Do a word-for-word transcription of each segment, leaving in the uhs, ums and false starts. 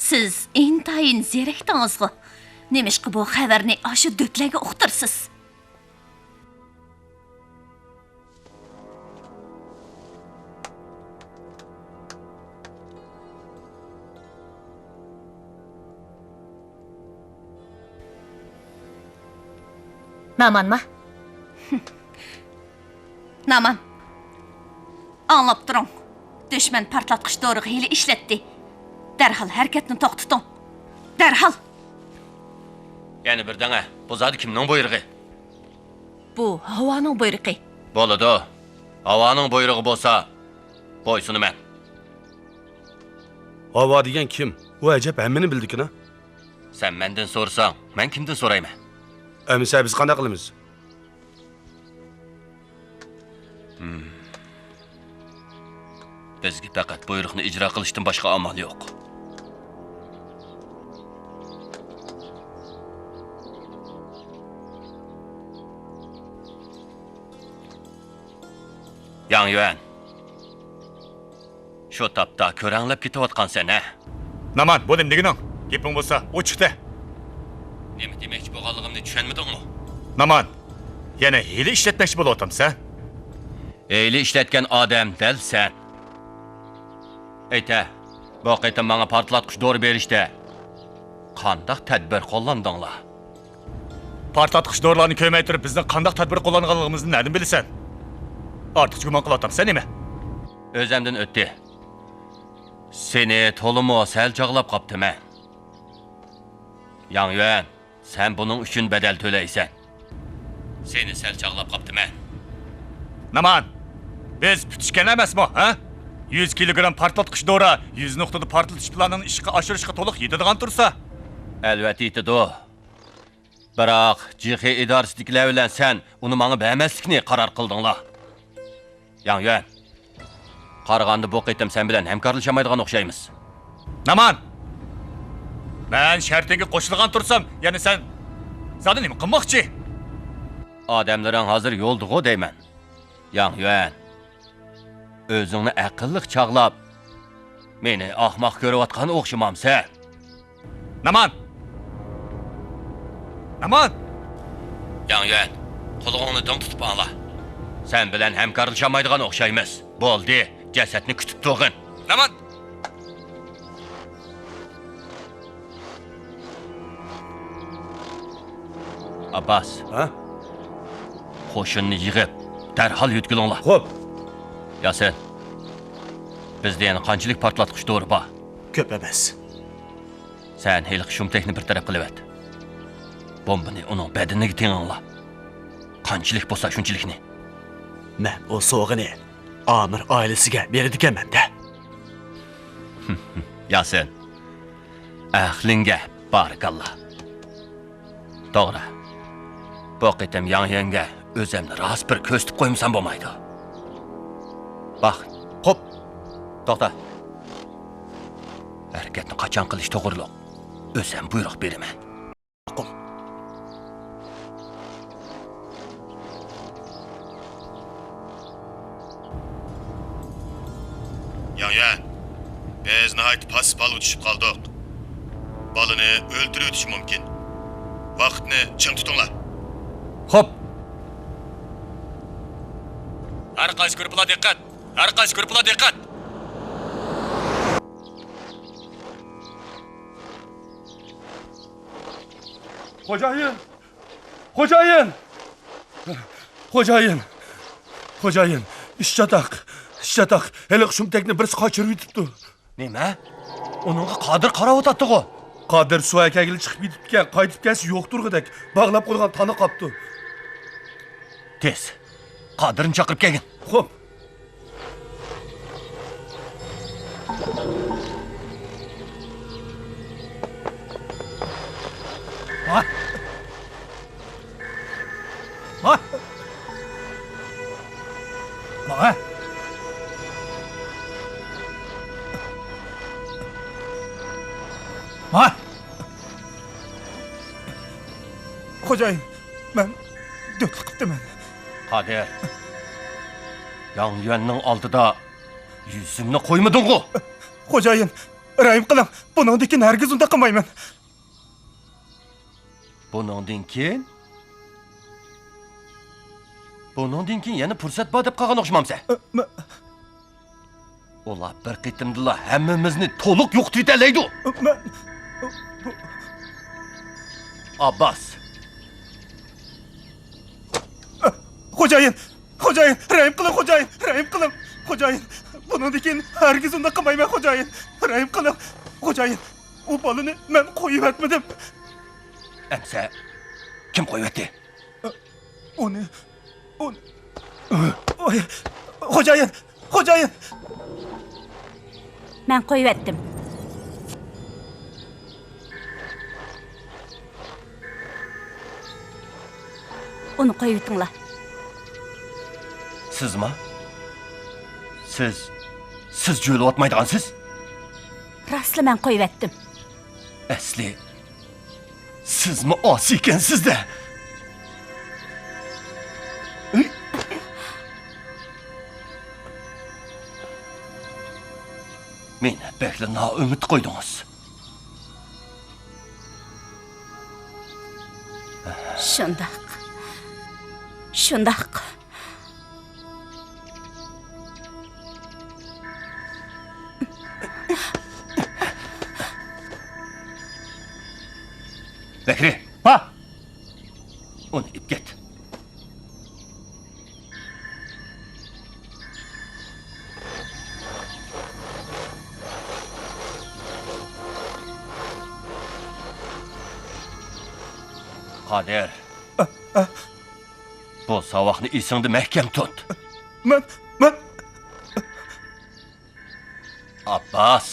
سىز ئىنتايىن زېرىكتىڭىزغۇ؟ نېمىشقا بۇ خەۋەرنى ئاشۇ دۆتلەرگە ئۇقتۇرىسىز؟ نامانما؟ نامان، ئاڭلاپ تۇرۇڭ. دۈشمەن پارتلاتقۇچ دورىغا ھىيلە ئىشلەتتى. دەرھال ھەرىكەتنى توختىتىڭ. دەرھال! يەنە بىر دەڭە. بۇ زادى كىمنىڭ بۇيرۇقى؟ بۇ ھاۋانىڭ بۇيرۇقى. بولىدۇ. ھاۋانىڭ بۇيرۇقى بولسا، بويسۇنىمەن. ھاۋا دېگەن كىم؟ ئۇ ئەجەب ھەممىنى بىلىدىكىنا. سەن مەندىن سورىساڭ، مەن كىمدىن سورايمەن؟ ئەمىسە بىز قانداق قىلىمىز؟ ھىم. بىزگە پەقەت بۇيرۇقنى ئىجرا قىلىشتىن باشقا ئامال يوق. ياڭ يۈەن. شۇ تاپتا كۆرەڭلەپ كېتىۋاتقانسەن ھە؟ نامان، بۇ نېمە دېگىنىڭ؟ گېپىڭ بولسا ئوچۇق دە. نېمە دېمەكچى بولغانلىقىمنى چۈشەنمىدىڭمۇ؟ نامان، يەنە ھىيلە ئىشلەتمەكچى بولۇۋاتامسەن؟ ھىيلە ئىشلەتكەن ئادەم دەل سەن. ئېيتە، بۇ قېتىم ماڭا پارتلاتقۇچ دورا بېرىشتە قانداق تەدبىر قوللاندىڭلار؟ پارتلاتقۇچ دورىلارنى كۆرمەي تۇرۇپ بىزنىڭ قانداق تەدبىر قوللانغانلىقىمىزنى نەدىن بىلىسەن؟ ئارتۇقچە گۇمان قىلىۋاتامسەن نېمە؟ ئۆزەمدىن ئۆتتى. سېنى تولىمۇ سەل چاغلاپ قاپتىمەن. ياڭ يۈەن، سەن بۇنىڭ ئۈچۈن بەدەل تۆلەيسەن. سېنى سەل چاغلاپ قاپتىمەن. نامان، بىز پۈتۈشكەن ئەمەسمۇ، ھە؟ يۈز كىلوگرام پارتلاتقۇچ دورا، يۈز نۇقتىدا پارتلىتىش پىلانىنى ئىشقا ئاشۇرۇشقا تولۇق يېتىدىغان تۇرسا. ئەلۋەتتە يېتىدۇ. بىراق، جىخې ئىدارىسىدىكىلەر بىلەن سەن ئۇنى ماڭا بەرمەسلىكنى قارار قىلدىڭلار. ياڭ يۈەن، قارىغاندا بۇ قېتىم سەن بىلەن ھەمكارلىشالمايدىغان ئوخشايمىز. نامان! مەن شەرتىڭگە قوشۇلغان تۇرسام، يەنە سەن زادى نېمە قىلماقچى؟ ئادەملىرىڭ ھازىر يولدىغۇ دەيمەن. ياڭ يۈەن، ئۆزۈڭنى ئەقىللىق چاغلاپ، مېنى ئاخماق كۆرۈۋاتقان ئوخشىمامسەن؟ نامان! نامان! ياڭ يۈەن، قۇلىقىڭنى دىڭ تۇتۇپ ئاڭلا. سەن بىلەن ھەمكارلىشالمايدىغان ئوخشايمىز. بولدى، جەسەتنى كۈتۈپ تۇرغىن. نامان! ئابباس. ھە؟ قوشۇننى يىغىپ، دەرھال يۆتكىلىڭلار. خوپ. ياسىن، بىزدە يەنە قانچىلىك پارتلاتقۇچ دورا بار؟ كۆپ ئەمەس. سەن ھېلىقى شۇمتەكنى بىر تەرەپ قىلىۋەت. بومبىنى ئۇنىڭ بەدىنىگە تېڭىڭلار. قانچىلىك بولسا شۇنچىلىكنى. مەن ئۇ سوۋغىنى ئامىر ئائىلىسىگە بېرىدىكەنمەن-دە. ياسىن، ئەقلىڭگە بارىكاللا. توغرا. بۇ قېتىم ياڭ يۈەنگە ئۆزەمنى راست بىر كۆرسىتىپ قويمىسام بولمايدۇ. باق. خوپ. توختا. ھەرىكەتنى قاچان قىلىش توغرۇلۇق ئۆزەم بۇيرۇق بېرىمەن. ماقۇل. ياڭ يۈەن، بىز ناھايىتى پاسسىپ ھالغا چۈشۈپ قالدۇق. بالىنى ئۆلتۈرۈۋېتىشى مۇمكىن. ۋاقىتنى چىڭ تۇتۇڭلار. خوپ. ھەر قايسى گۇرۇپپىلار دىققەت! ھەر قايسى گۇرۇپپىلار دىققەت! خوجايىن! خوجايىن! خوجايىن! خوجايىن! ئىش چاتاق! ئىش چاتاق! ھېلىقى شۇمتەكنى بىرسى قاچۇرۇۋېتىپتۇ. نېمە؟ ئۇنىڭغا قادىر قاراۋاتاتتىغۇ؟ قادىر سۇ ئەكەلگىلى چىقىپ كېتىپتىكەن، قايتىپ كەلسە يوق تۇرغۇدەك. باغلاپ قويغان تانا قاپتۇ. تېز، قادىرنى چاقىرىپ كەلگىن. خوپ. ۋاي! ۋاي! ۋاي! ۋاي! خوجايىن، مەن دۆتلۈك قىپتىمەن. قادىر، ياڭ يۈەننىڭ ئالدىدا يۈزۈمنى قويمىدىڭغۇ؟ خوجايىن، رەھىم قىلىڭ، بۇنىڭدىن كېيىن ھەرگىز ئۇنداق قىلمايمەن. بۇنىڭدىن كېيىن؟ بۇنىڭدىن كېيىن يەنە پۇرسەت بار دەپ قالغان ئوخشىمامسەن؟ ئە، مە- ئۇلار بىر قېتىمدىلا ھەممىمىزنى تولۇق يوقىتىۋېتەلەيدۇ. ئە، مەن، بۇ- ئابباس. ئە، خوجايىن، خوجايىن، رەھىم قىلىڭ، خوجايىن، رەھىم قىلىڭ. خوجايىن، بۇنىڭدىن كېيىن ھەرگىز ئۇنداق قىلمايمەن، خوجايىن. رەھىم قىلىڭ، خوجايىن. ئۇ بالىنى مەن قويۇۋەتمىدىم. ئەمسە كىم قويۇۋەتتى؟ ئۇنى، ئۇنى، ئوي، خوجايىن، خوجايىن! مەن قويۇۋەتتىم. ئۇنى قويۇۋېتىڭلار. سىزما؟ سىز، سىز جۆيلۈۋاتمايدىغانسىز؟ راستلا مەن قويۇۋەتتىم. ئەسلى، سىزمۇ ئاسىي ئىكەنسىز-دە. مېنى بەكلا نائۈمىد قويدىڭىز. شۇنداق. شۇنداق. بەكرى! ھا! ئۇنى ئېلىپ كەت. قادىر. ئە، ئە. بۇ ساۋاقنى ئېسىڭدە مەھكەم تۇت. مەن، مەن. ئابباس.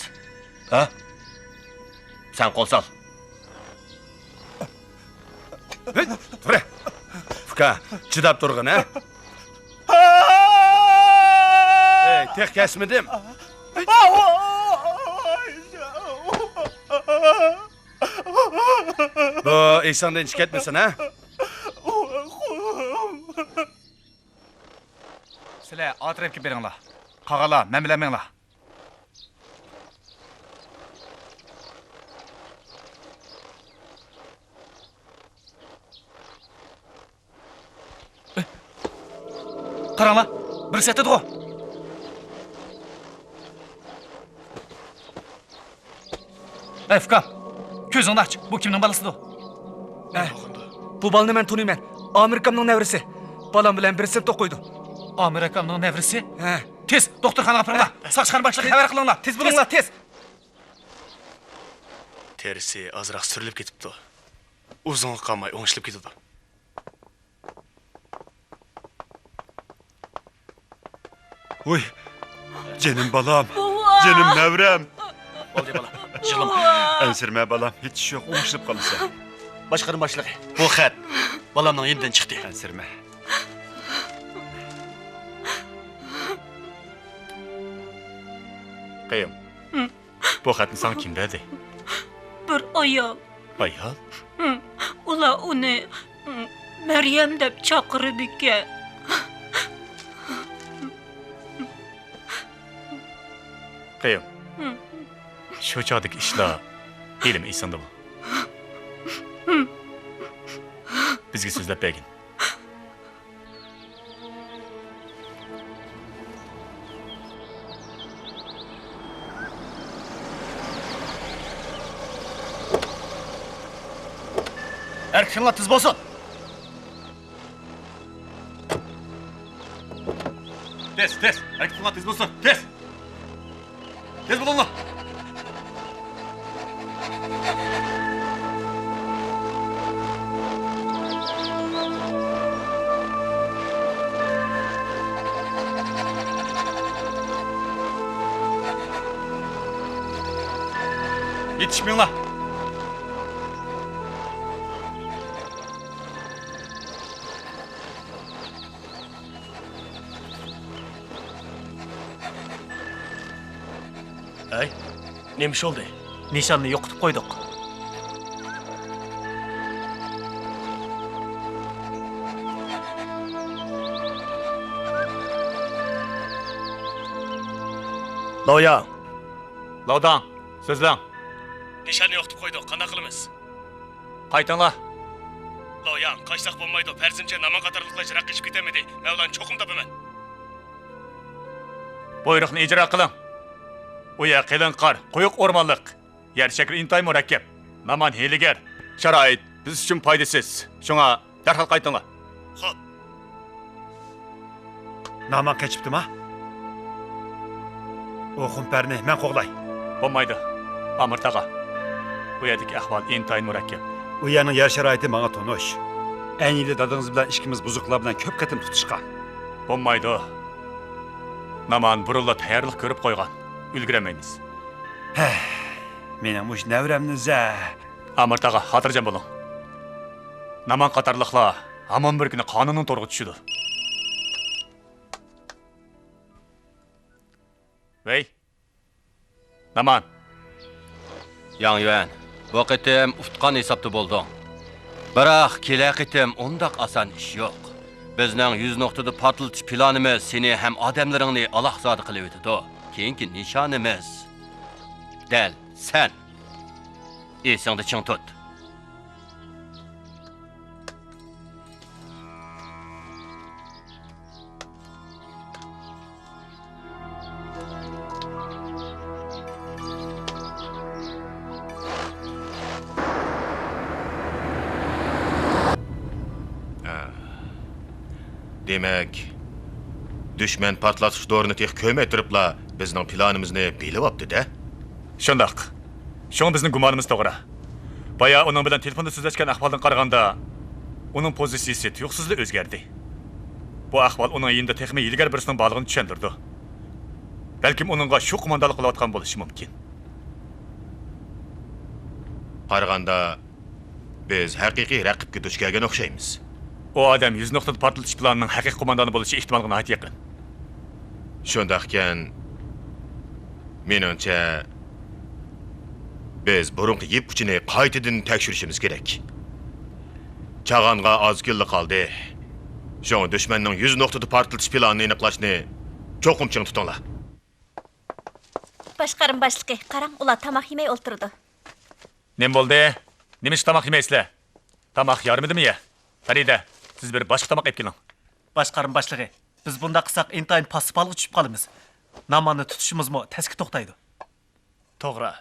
ھە؟ سەن قول سال. ھېي، تۇرە. ئۇكا، چىداپ تۇرغىن، ھە؟ ھېي، تېخى كەسمىدىم. بۇ ئېسىڭدىن چىقىپ كەتمىسۇن، ھە؟ سىلەر ئا تەرەپكە بېرىڭلار. قالغانلار مەن بىلەن مېڭىڭلار. قاراڭلار، بىرسى ئەتىدىغۇ. ئەي، ئۇكام، كۆزۈڭنى ئاچ، بۇ كىمنىڭ بالىسىدۇ؟ ئە، بۇ بالىنى مەن تونۇيمەن. ئامىر ئاكامنىڭ نەۋرىسى. بالام بىلەن بىر سىنىپتا ئوقۇيدۇ. ئامىر ئاكامنىڭ نەۋرىسى؟ ھە. تېز دوختۇرخانىغا ئاپىرىڭلار. ساقچى قېرىنداشلارغا خەۋەر قىلىڭلار. تېز بولۇڭلار، تېز. تېرىسى ئازراق سۈرۈلۈپ كېتىپتۇ. ئۇزۇنغا قالماي ئوڭشىلىپ كېتىدۇ. ۋۇي، جېنىم بالام، بوۋا! جېنىم نەۋرەم. بولدى بالا، يىغلىما. ئەنسىرىمە بالام، ھېچ ئىش يوق، ئوڭشىلىپ قالىسەن. باش قېرىنداشلار، بۇ خەت بالامنىڭ يېنىدىن چىقتى. ئەنسىرىمە. قېيۇم. بۇ خەتنى ساڭا كىم بەردى؟ بىر ئايال. ئايال؟ ھىم، ئۇلار ئۇنى، ھىم، مەريەم دەپ چاقىرىدىكەن. قېيۇم. ھىم. شۇ چاغدىكى ئىشلار ھېلىمۇ ئېسىڭدىمۇ؟ ھىم. بىزگە سۆزلەپ بەرگىن. ھەرىكىتىڭلار تېز بولسۇن! تېز، تېز! ھەرىكىتىڭلار تېز بولسۇن! تېز! تېز بولۇڭلار! يېتىشمەڭلار! ھەي، نېمە ئىش بولدى؟ نىشاننى يوقىتىپ قويدۇق. لاۋياڭ. لاۋداڭ. سۆزلەڭ. نىشاننى يوقىتىپ قويدۇق، قانداق قىلىمىز؟ قايتىڭلار. لوياڭ، قاچساق بولمايدۇ، پەرىزىمچە نامان قاتارلىقلار يىراق قېچىپ كېتەلمىدى. مەن ئۇلارنى چوقۇم تاپىمەن. بۇيرۇقنى ئىجرا قىلىڭ. ئۇ يەر قېلىن قار، قويۇق ئورمانلىق. يەر شەكلى ئىنتايىن مۇرەككەپ. نامان ھىيلىگەر. شارائىت بىز ئۈچۈن پايدىسىز. شۇڭا دەرھال قايتىڭلار. خوپ. نامان قېچىپتىما؟ ئۇ خۇمپەرنى مەن قوغلاي. بولمايدۇ، ئامىر تاغا. بۇ يەردىكى ئەھۋال ئىنتايىن مۇرەككەپ. ئۇ يەرنىڭ يەر شارائىتى ماڭا تونۇش. ئەينىلى دادىڭىز بىلەن ئىككىمىز بۇزۇقلار بىلەن كۆپ قېتىم تۇتۇشقان. بولمايدۇ. نامان بۇرۇنلا تەييارلىق كۆرۈپ قويغان. ئۈلگۈرەلمەيمىز. ھەي، مېنىڭ مۇشۇ نەۋرەمنى زە. ئامىر تاغا، خاتىرجەم بولۇڭ. نامان قاتارلىقلار ھامان بىر كۈنى قانۇننىڭ تورىغا چۈشىدۇ. ۋەي، نامان. ياڭ يۈەن، بۇ قېتىم ئۇتقان ھېسابتا بولدۇڭ. بىراق كېلەر قېتىم ئۇنداق ئاسان ئىش يوق. بىزنىڭ يۈز نۇقتىدا پارتلىتىش پىلانىمىز سېنى ھەم ئادەملىرىڭنى ئالاھزادە قىلىۋېتىدۇ. كېيىنكى نىشانىمىز دەل سەن. ئېسىڭدە چىڭ تۇت. ھە. دېمەك، دۈشمەن پارتلاتقۇچ دورىنى تېخى كۆرمەي تۇرۇپلا بىزنىڭ پىلانىمىزنى بىلىۋاپتۇ-دە. شۇنداق. شۇڭا بىزنىڭ گۇمانىمىز توغرا. بايا ئۇنىڭ بىلەن تېلېفوندا سۆزلەشكەن ئەھۋالدىن قارىغاندا، ئۇنىڭ پوزىتسىيىسى تۇيۇقسىزلا ئۆزگەردى. بۇ ئەھۋال ئۇنىڭ يېنىدا تېخىمۇ ھىيلىگەر بىرسىنىڭ بارلىقىنى چۈشەندۈرىدۇ. بەلكىم ئۇنىڭغا شۇ قوماندانلىق قىلىۋاتقان بولۇشى مۇمكىن. قارىغاندا، بىز ھەقىقىي رەقىبكە دۇچ كەلگەن ئوخشايمىز. ئۇ ئادەم يۈز نۇقتىدا پارتلىتىش پىلانىنىڭ ھەقىقىي قوماندانى بولۇشى ئېھتىمالغا ناھايىتى يېقىن. شۇنداقكەن، مېنىڭچە، بىز بۇرۇنقى يىپ ئۇچىنى قايتىدىن تەكشۈرۈشىمىز كېرەك. چاغانغا ئاز كۈنلا قالدى. شۇڭا دۈشمەننىڭ يۈز نۇقتىدا پارتلىتىش پىلانىنى ئېنىقلاشنى چوقۇم چىڭ تۇتۇڭلار. باشقارما باشلىقى، قاراڭ، ئۇلار تاماق يېمەي ئولتۇرىدۇ. نېمە بولدى؟ نېمىشقا تاماق يېمەيسىلەر؟ تاماق يارىمىدىمۇ يە؟ پەرىدە، سىز بىر باشقا تاماق ئېلىپ كېلىڭ. باشقارما باشلىقى، بىز بۇنداق قىلساق ئىنتايىن پاسسىپ ھالغا چۈشۈپ قالىمىز. ناماننى تۇتۇشىمىزمۇ تەسكە توختايدۇ. توغرا.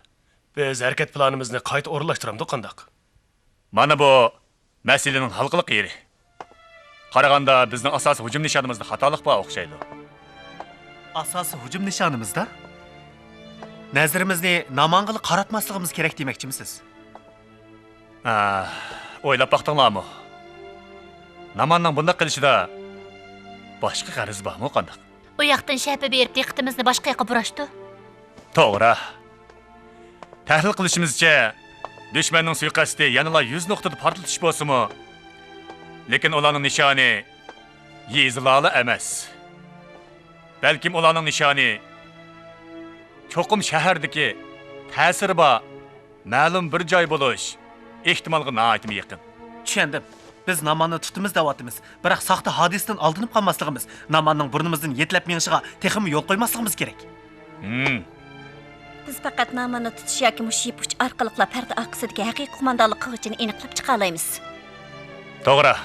بىز ھەرىكەت پىلانىمىزنى قايتا ئورۇنلاشتۇرامدۇق قانداق؟ مانا بۇ مەسىلىنىڭ ھالقىلىق يېرى. قارىغاندا بىزنىڭ ئاساسىي ھۇجۇم نىشانىمىزدا خاتالىق بار ئوخشايدۇ. ئاساسىي ھۇجۇم نىشانىمىزدا؟ نەزىرىمىزنى نامانغىلا قاراتماسلىقىمىز كېرەك دېمەكچىمىسىز؟ ئا، ئويلاپ باقتىڭلارمۇ؟ ناماننىڭ بۇنداق قىلىشىدا باشقا غەرىزى بارمۇ قانداق؟ ئۇ ياقتىن شەپە بېرىپ دىققىتىمىزنى باشقا ياققا بۇراشتۇ. توغرا. تەھلىل قىلىشىمىزچە، دۈشمەننىڭ سۇيىقەستى يەنىلا يۈز نۇقتىدا پارتلىتىش بولسىمۇ، لېكىن ئۇلارنىڭ نىشانى يېزىلارلا ئەمەس. بەلكىم ئۇلارنىڭ نىشانى چوقۇم شەھەردىكى تەسىرى بار مەلۇم بىر جاي بولۇش ئېھتىمالغا ناھايىتىمۇ يېقىن. چۈشەندىم. بىز ناماننى تۇتىمىز دەۋاتىمىز. بىراق ساختا ھادىسىدىن ئالدىنىپ قالماسلىقىمىز، ناماننىڭ بۇرنىمىزدىن يېتىلەپ مېڭىشىغا تېخىمۇ يول قويماسلىقىمىز كېرەك. ھىم. بىز پەقەت ناماننى تۇتۇش ياكى مۇشۇ يىپ ئۇچ ئارقىلىقلا پەردە ئارقىسىدىكى ھەقىقىي قوماندانلىق قىلغۇچىنى ئېنىقلاپ چىقالايمىز. توغرا.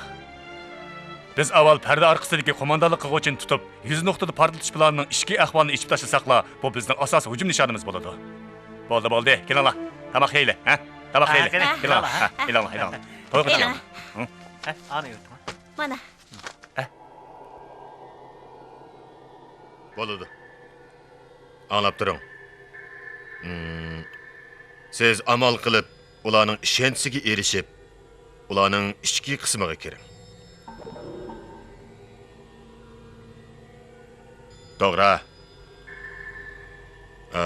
بىز ئاۋۋال پەردە ئارقىسىدىكى قوماندانلىق قىلغۇچىنى تۇتۇپ، يۈز نۇقتىدا پارتلىتىش پىلانىنىڭ ئىچكى ئەھۋالىنى ئېچىپ تاشلىساقلا، بۇ بىزنىڭ ئاساسىي ھۇجۇم نىشانىمىز بولىدۇ. بولدى، بولدى، كېلىڭلار. تاماق يەيلى، ھە؟ تاماق ھە، يەيلى. قېنى، كېلىڭلار، كېلىڭلار، ھە، ھە. كېلىڭلار، كېلىڭلار. توي قىلىڭلار. ھە، ئانى يۇرتۇڭ. مانا. ھە؟ بولىدۇ. ئاڭلاپ تۇرۇڭ. ھىم. سىز ئامال قىلىپ، ئۇلارنىڭ ئىشەنچىسىگە ئېرىشىپ، ئۇلارنىڭ ئىچكى قىسمىغا كىرىڭ. توغرا. ئە،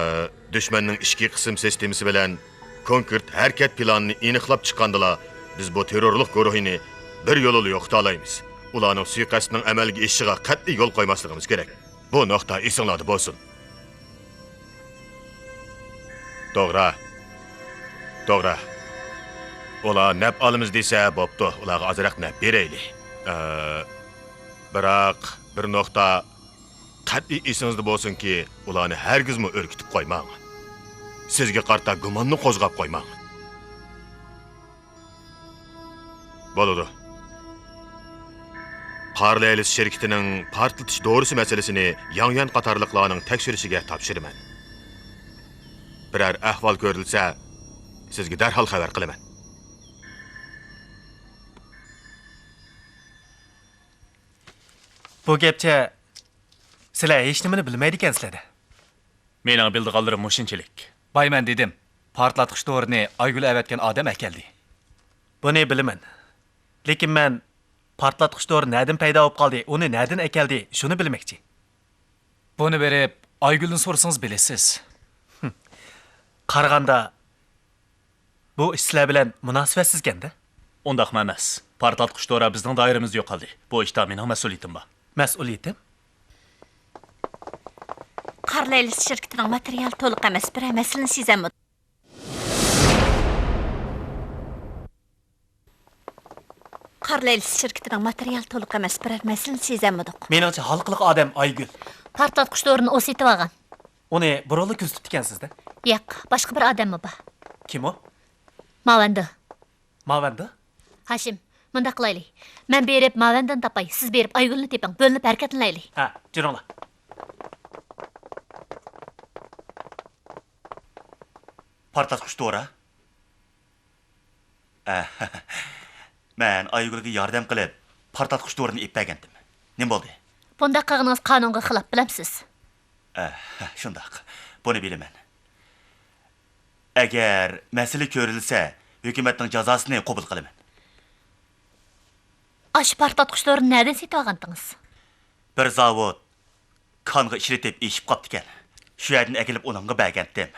دۈشمەننىڭ ئىچكى قىسىم سىستېمىسى بىلەن كونكرېت ھەرىكەت پىلانىنى ئېنىقلاپ چىققاندىلا، بىز بۇ تېررورلۇق گۇرۇھىنى بىر يولىلا يوقىتالايمىز. ئۇلارنىڭ سۇيىقەستىنىڭ ئەمەلگە ئېشىشىغا قەتئىي يول قويماسلىقىمىز كېرەك. بۇ نۇقتا ئېسىڭلاردا بولسۇن. توغرا. توغرا. ئۇلار نەپ ئالىمىز دېسە، بوپتۇ، ئۇلارغا ئازراق نەپ بېرەيلى. ئە، بىراق، بىر نۇقتا قەتئىي ئېسىڭىزدە بولسۇنكى، ئۇلارنى ھەرگىزمۇ ئۈركۈتۈپ قويماڭ. سىزگە قارىتا گۇماننى قوزغاپ قويماڭ. بولىدۇ. قارلېلىس شىركىتىنىڭ پارتلىتىش دورىسى مەسىلىسىنى ياڭ يۈەن قاتارلىقلارنىڭ تەكشۈرۈشىگە تاپشۇرىمەن. بىرەر ئەھۋال كۆرۈلسە، سىزگە دەرھال خەۋەر قىلىمەن. بۇ گەپچە سىلەر ھېچنېمىنى بىلمەيدىكەنسىلەر-دە. مېنىڭ بىلىدىغانلىرىم مۇشۇنچىلىك. باي، مەن دېدىم، پارتلاتقۇچ دورىنى ئايگۈل ئەۋەتكەن ئادەم ئەكەلدى. بۇنى بىلىمەن. لېكىن مەن پارتلاتقۇچ دورا نەدىن پەيدا بولۇپ قالدى، ئۇنى نەدىن ئەكەلدى، شۇنى بىلمەكچى. بۇنى بېرىپ ئايگۈلدىن سورىسىڭىز بىلىسىز. قارىغاندا، بۇ ئىش سىلەر بىلەن مۇناسىۋەتسىزكەن-دە؟ ئۇنداقمۇ ئەمەس. پارتلاتقۇچ دورا بىزنىڭ دائىرىمىزدە يوقالدى. بۇ ئىشتا مېنىڭ مەسئۇلىيىتىم بار. مەسئۇلىيىتىم؟ قارلېلىس شىركىتىنىڭ ماتېرىيالى تولۇق ئەمەس، بىرەر مەسىلىنى سېزەلمىدۇق. قارلېلىس شىركىتىنىڭ ماتېرىيالى تولۇق ئەمەس، بىرەر مەسىلىنى سېزەلمىدۇق. مېنىڭچە، ھالقىلىق ئادەم ئايگۈل. پارتلاتقۇچ دورىنى ئۇ سېتىۋالغان. ئۇنى بۇرۇنلا كۆزىتىپتىكەنسىز-دە. ياق، باشقا بىر ئادەممۇ بار. كىم ئۇ؟ ماۋەندۇ. ماۋەندۇ؟ ھاشىم، مۇنداق قىلايلى. مەن بېرىپ ماۋەندۇنى تاپاي، سىز بېرىپ ئايگۈلنى تېپىڭ، بۆلۈنۈپ ھەرىكەتلىنەيلى. ھە، جۈرۈڭلار. پارتلاتقۇچ دورا؟ ئە، مەن ئايگۈلگە ياردەم قىلىپ، پارتلاتقۇچ دورىنى ئېلىپ بەرگەنتىم. نېمە بولدى؟ بۇنداق قىلغىنىڭىز قانۇنغا خىلاپ، بىلەمسىز؟ ئە، شۇنداق. بۇنى بىلىمەن. ئەگەر مەسىلە كۆرۈلسە، ھۆكۈمەتنىڭ جازاسىنى قوبۇل قىلىمەن. ئاشۇ پارتلاتقۇچ دورىنى نەدىن سېتىۋالغانتىڭىز؟ بىر زاۋۇت كانغا ئىشلىتىپ ئېشىپ قاپتىكەن. شۇ يەردىن ئەكېلىپ ئۇنىڭغا بەرگەنتىم.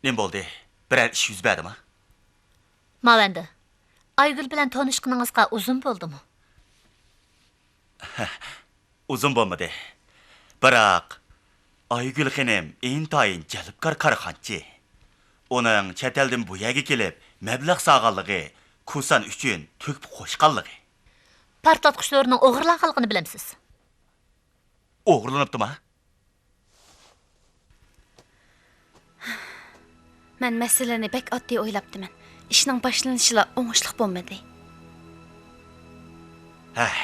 نېمە بولدى؟ بىرەر ئىش يۈز بەردىما؟ ماۋەندۇ، ئايگۈل بىلەن تونۇشقىنىڭىزغا ئۇزۇن بولدىمۇ؟ ئۇزۇن بولمىدى. بىراق، ئايگۈل خېنىم ئىنتايىن جەلپكار كارخانىچى. ئۇنىڭ چەت ئەلدىن بۇ يەرگە كېلىپ، مەبلەغ سالغانلىقى، كۇسان ئۈچۈن تۆھپە قوشقانلىقى. پارتلاتقۇچ دورىنىڭ ئوغرىلانغانلىقىنى بىلەمسىز؟ ئوغرىلىنىپتىما؟ مەن مەسىلىنى بەك ئاددىي ئويلاپتىمەن. ئىشنىڭ باشلىنىشىلا ئوڭۇشلۇق بولمىدى. ھەي،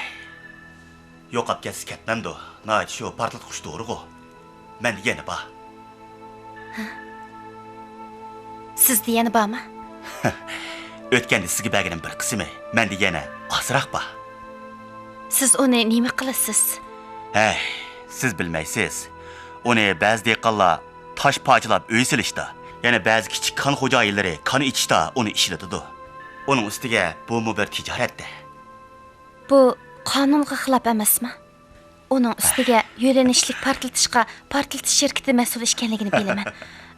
يوقاپ كەتسە كەتمەمدۇ؟ ناھايىتى شۇ پارتلاتقۇچ دورىغۇ. مەندە يەنە بار. سىزدە يەنە بارمۇ؟ ئۆتكەندە سىزگە بەرگىنىم بىر قىسمى. مەندە يەنە ئازراق بار. سىز ئۇنى نېمە قىلىسىز؟ ھەي، سىز بىلمەيسىز. ئۇنى بەزى دېھقانلار تاش پارچىلاپ ئۆي سېلىشتا، يەنە بەزى كىچىك كان خوجايىنلىرى كان ئېچىشتا ئۇنى ئىشلىتىدۇ. ئۇنىڭ ئۈستىگە بۇمۇ بىر تىجارەت-تە. بۇ قانۇنغا خىلاپ ئەمەسمۇ؟ ئۇنىڭ ئۈستىگە يۆلىنىشلىك پارتلىتىشقا پارتلىتىش شىركىتى مەسئۇل ئىكەنلىكىنى بىلىمەن.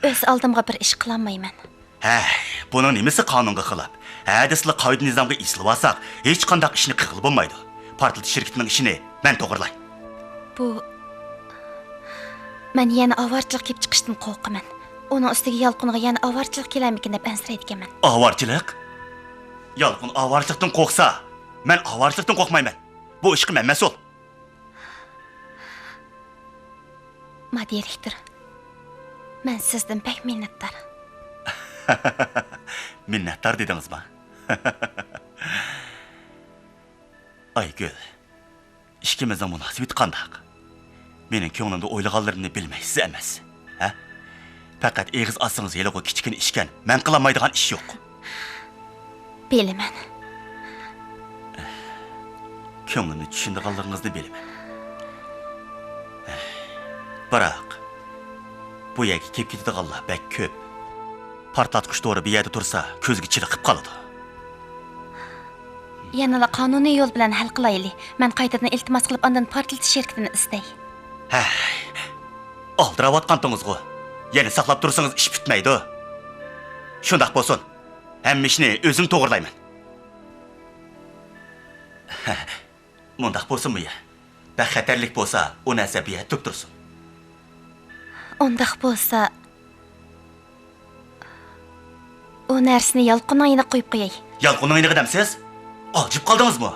ئۆز ئالدىمغا بىر ئىش قىلالمايمەن. ھەي، بۇنىڭ نېمىسى قانۇنغا خىلاپ؟ ھە دېسىلا قائىدە-نىزامغا ئېسىلىۋالساق، ھېچقانداق ئىشنى قىلغىلى بولمايدۇ. پارتلىتىش شىركىتىنىڭ ئىشىنى مەن توغرىلاي. بۇ، مەن يەنە ئاۋارىچىلىق كېلىپ چىقىشتىن قورقىمەن. ئۇنىڭ ئۈستىگە يالقۇنغا يەنە ئاۋارىچىلىق كېلەرمىكىن دەپ ئەنسىرەيدىكەنمەن. ئاۋارىچىلىق؟ يالقۇن ئاۋارىچىلىقتىن قورقسا، مەن ئاۋارىچىلىقتىن قورقمايمەن. بۇ ئىشقا مەن مەسئۇل. ما دىرېكتور، مەن سىزدىن بەك مىننەتدار. مىننەتدار دېدىڭىزما؟ ئايگۈل، ئىككىمىزنىڭ مۇناسىۋىتى قانداق؟ مېنىڭ كۆڭلۈمدە ئويلىغانلىرىمنى بىلمەيسىز ئەمەس، ھە؟ پەقەت ئېغىز ئاچسىڭىز ھېلىغۇ كىچىككىنە ئىشكەن، مەن قىلالمايدىغان ئىش يوق. بىلىمەن. كۆڭلۈمنى چۈشىنىدىغانلىقىڭىزنى بىلىمەن. بىراق، بۇ يەرگە كېلىپ كېتىدىغانلار بەك كۆپ. پارتلاتقۇچ دورا بۇ يەردە تۇرسا، كۆزگە چېلىقىپ قالىدۇ. يەنىلا قانۇنىي يول بىلەن ھەل قىلايلى. مەن قايتىدىن ئىلتىماس قىلىپ، ئاندىن پارتلىتىش شىركىتىنى ئىزدەي. ھەي، ئالدىراۋاتقانتىڭىزغۇ. يەنە ساقلاپ تۇرسىڭىز ئىش پۈتمەيدۇ. شۇنداق بولسۇن. ھەممە ئىشنى ئۆزۈم توغرىلايمەن. مۇنداق بولسۇنمۇ يا؟ بەك خەتەرلىك بولسا، ئۇ نەرسە بۇ يەردە تۇرۇپ تۇرسۇن. ئۇنداق بولسا، ئۇ نەرسىنى يالقۇننىڭ يېنىغا قويۇپ قوياي. يالقۇننىڭ يېنىغا دەمسىز؟ ئالجىپ قالدىڭىزمۇ؟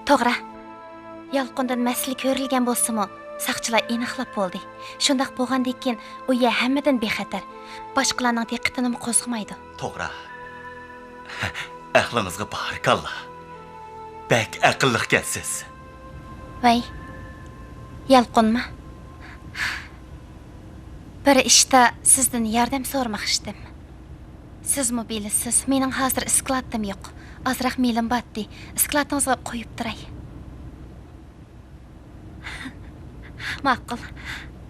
توغرا. يالقۇندىن مەسىلە كۆرۈلگەن بولسىمۇ، ساقچىلار ئېنىقلاپ بولدى. شۇنداق بولغاندىن كېيىن ئۇ يەر ھەممىدىن بىخەتەر. باشقىلارنىڭ دىققىتىنىمۇ قوزغىمايدۇ. توغرا. ئەقلىڭىزگە بارىكاللا. بەك ئەقىللىقكەنسىز. ۋەي، يالقۇنما. بىر ئىشتا سىزدىن ياردەم سورىماقچىدىم. سىزمۇ بىلىسىز، مېنىڭ ھازىر ئىسكىلاتىم يوق. ئازراق مېلىم باتتى. ئىسكىلاتىڭىزغا قويۇپ تۇراي. ماقۇل.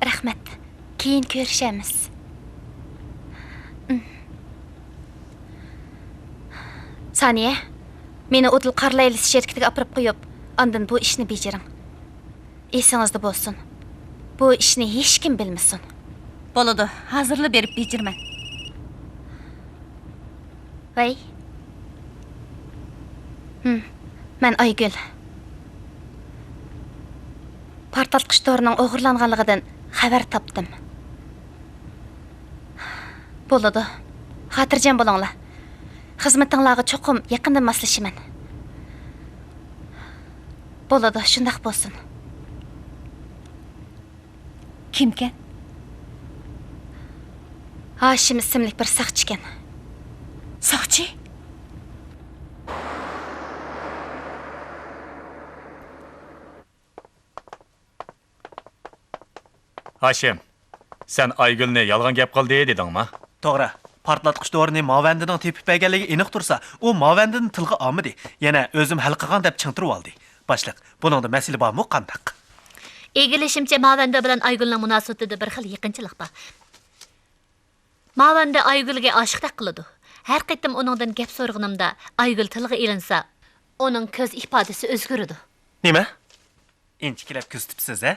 رەھمەت. كېيىن كۆرۈشەرمىز. سانىيە، مېنى ئۇدۇل قارلايلىس شىركىتىگە ئاپىرىپ قويۇپ، ئاندىن بۇ ئىشنى بېجىرىڭ. ئېسىڭىزدە بولسۇن، بۇ ئىشنى ھېچكىم بىلمىسۇن. بولىدۇ، ھازىرلا بېرىپ بېجىرىمەن. ۋەي. ھىم، مەن ئايگۈل. پارتلاتقۇچ تورىنىڭ ئوغرىلانغانلىقىدىن خەۋەر تاپتىم. بولىدۇ. خاتىرجەم بولۇڭلار. خىزمىتىڭلارغا چوقۇم يېقىندىن ماسلىشىمەن. بولىدۇ، شۇنداق بولسۇن. كىمكەن؟ ھاشىم ئىسىملىك بىر ساقچىكەن. ساقچى؟ ھاشىم، سەن ئايگۈلنى يالغان گەپ قىلدى دېدىڭما؟ توغرا. پارتلاتقۇچ دورىنى ماۋەندىنىڭ تېپىپ بەرگەنلىكى ئېنىق تۇرسا، ئۇ ماۋەندىنى تىلغا ئالمىدى. يەنە ئۆزۈم ھەل قىلغان دەپ چىڭ تۇرۇۋالدى. باشلىق، بۇنىڭدا مەسىلە بارمۇ قانداق؟ ئىگىلىشىمچە، ماۋەندە بىلەن ئايگۈلنىڭ مۇناسىۋىتىدە بىر خىل يېقىنچىلىق بار. ماۋەندە ئايگۈلگە ئاشىقتەك قىلىدۇ. ھەر قېتىم ئۇنىڭدىن گەپ سورىغىنىمدا، ئايگۈل تىلغا ئېلىنسا، ئۇنىڭ كۆز ئىپادىسى ئۆزگىرىدۇ. نېمە؟ ئىنچىكىلەپ كۆزىتىپسىز، ھە؟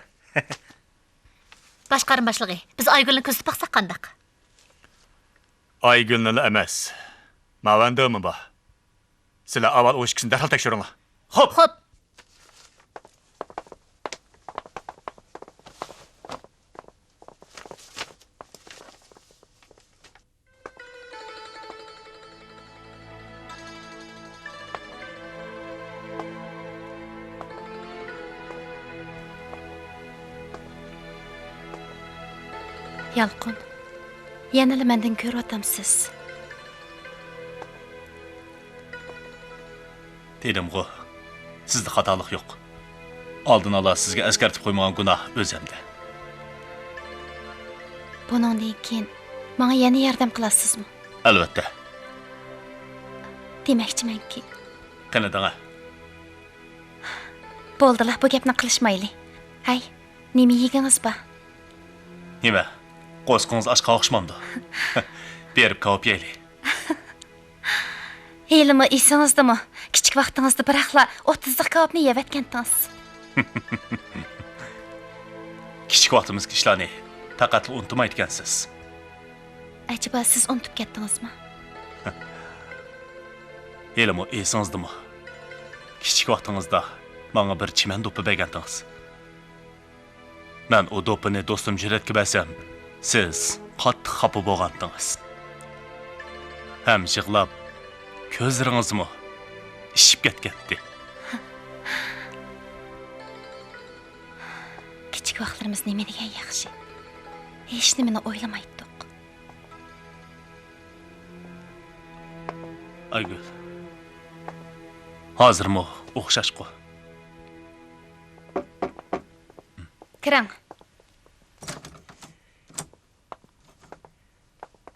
باشقارما باشلىقى، بىز ئايگۈلنى كۆزىتىپ باقساق قانداق؟ ئايگۈلنىلا ئەمەس، ماۋەندىمۇ بار. سىلەر ئاۋۋال ئۇ ئىككىسىنى دەرھال تەكشۈرۈڭلار. خوپ! خوپ! يالقۇن، يەنىلا مەندىن كۆرۈۋاتامسىز؟ دېدىمغۇ، سىزدە خاتالىق يوق. ئالدىن ئالا سىزگە ئەسكەرتىپ قويمىغان گۇناھ ئۆزەمدە. بۇنىڭدىن كېيىن ماڭا يەنە ياردەم قىلارسىزمۇ؟ ئەلۋەتتە. دېمەكچىمەنكى. قېنى دەڭە. بولدىلا، بۇ گەپنى قىلىشمايلى. ھەي، نېمە يېگىڭىز بار؟ نېمە؟ قورسىقىڭىز ئاچقان ئوخشىمامدۇ؟ بېرىپ كاۋاپ يەيلى. ھېلىمۇ ئېسىڭىزدىمۇ؟ كىچىك ۋاقتىڭىزدا بىراقلا ئوتتۇزلۇق كاۋاپنى يەۋەتكەنتىڭىز. كىچىك ۋاقتىمىزدىكى ئىشلارنى پەقەتلا ئۇنتۇمايدىكەنسىز. ئەجەبا سىز ئۇنتۇپ كەتتىڭىزمۇ؟ ھېلىمۇ ئېسىڭىزدىمۇ؟ كىچىك ۋاقتىڭىزدا ماڭا بىر چىمەن دوپپا بەرگەنتىڭىز. مەن ئۇ دوپپىنى دوستۇم جۈرئەتكە بەرسەم، سىز قاتتىق خاپا بولغانتىڭىز. ھەم يىغلاپ، كۆزلىرىڭىزمۇ ئىششىپ كەتكەنتى. كىچىك ۋاقىتلىرىمىز نېمە دېگەن ياخشى. ھېچنېمىنى ئويلىمايتتۇق. ئايگۈل. ھازىرمۇ ئوخشاشقۇ. كىرىڭ.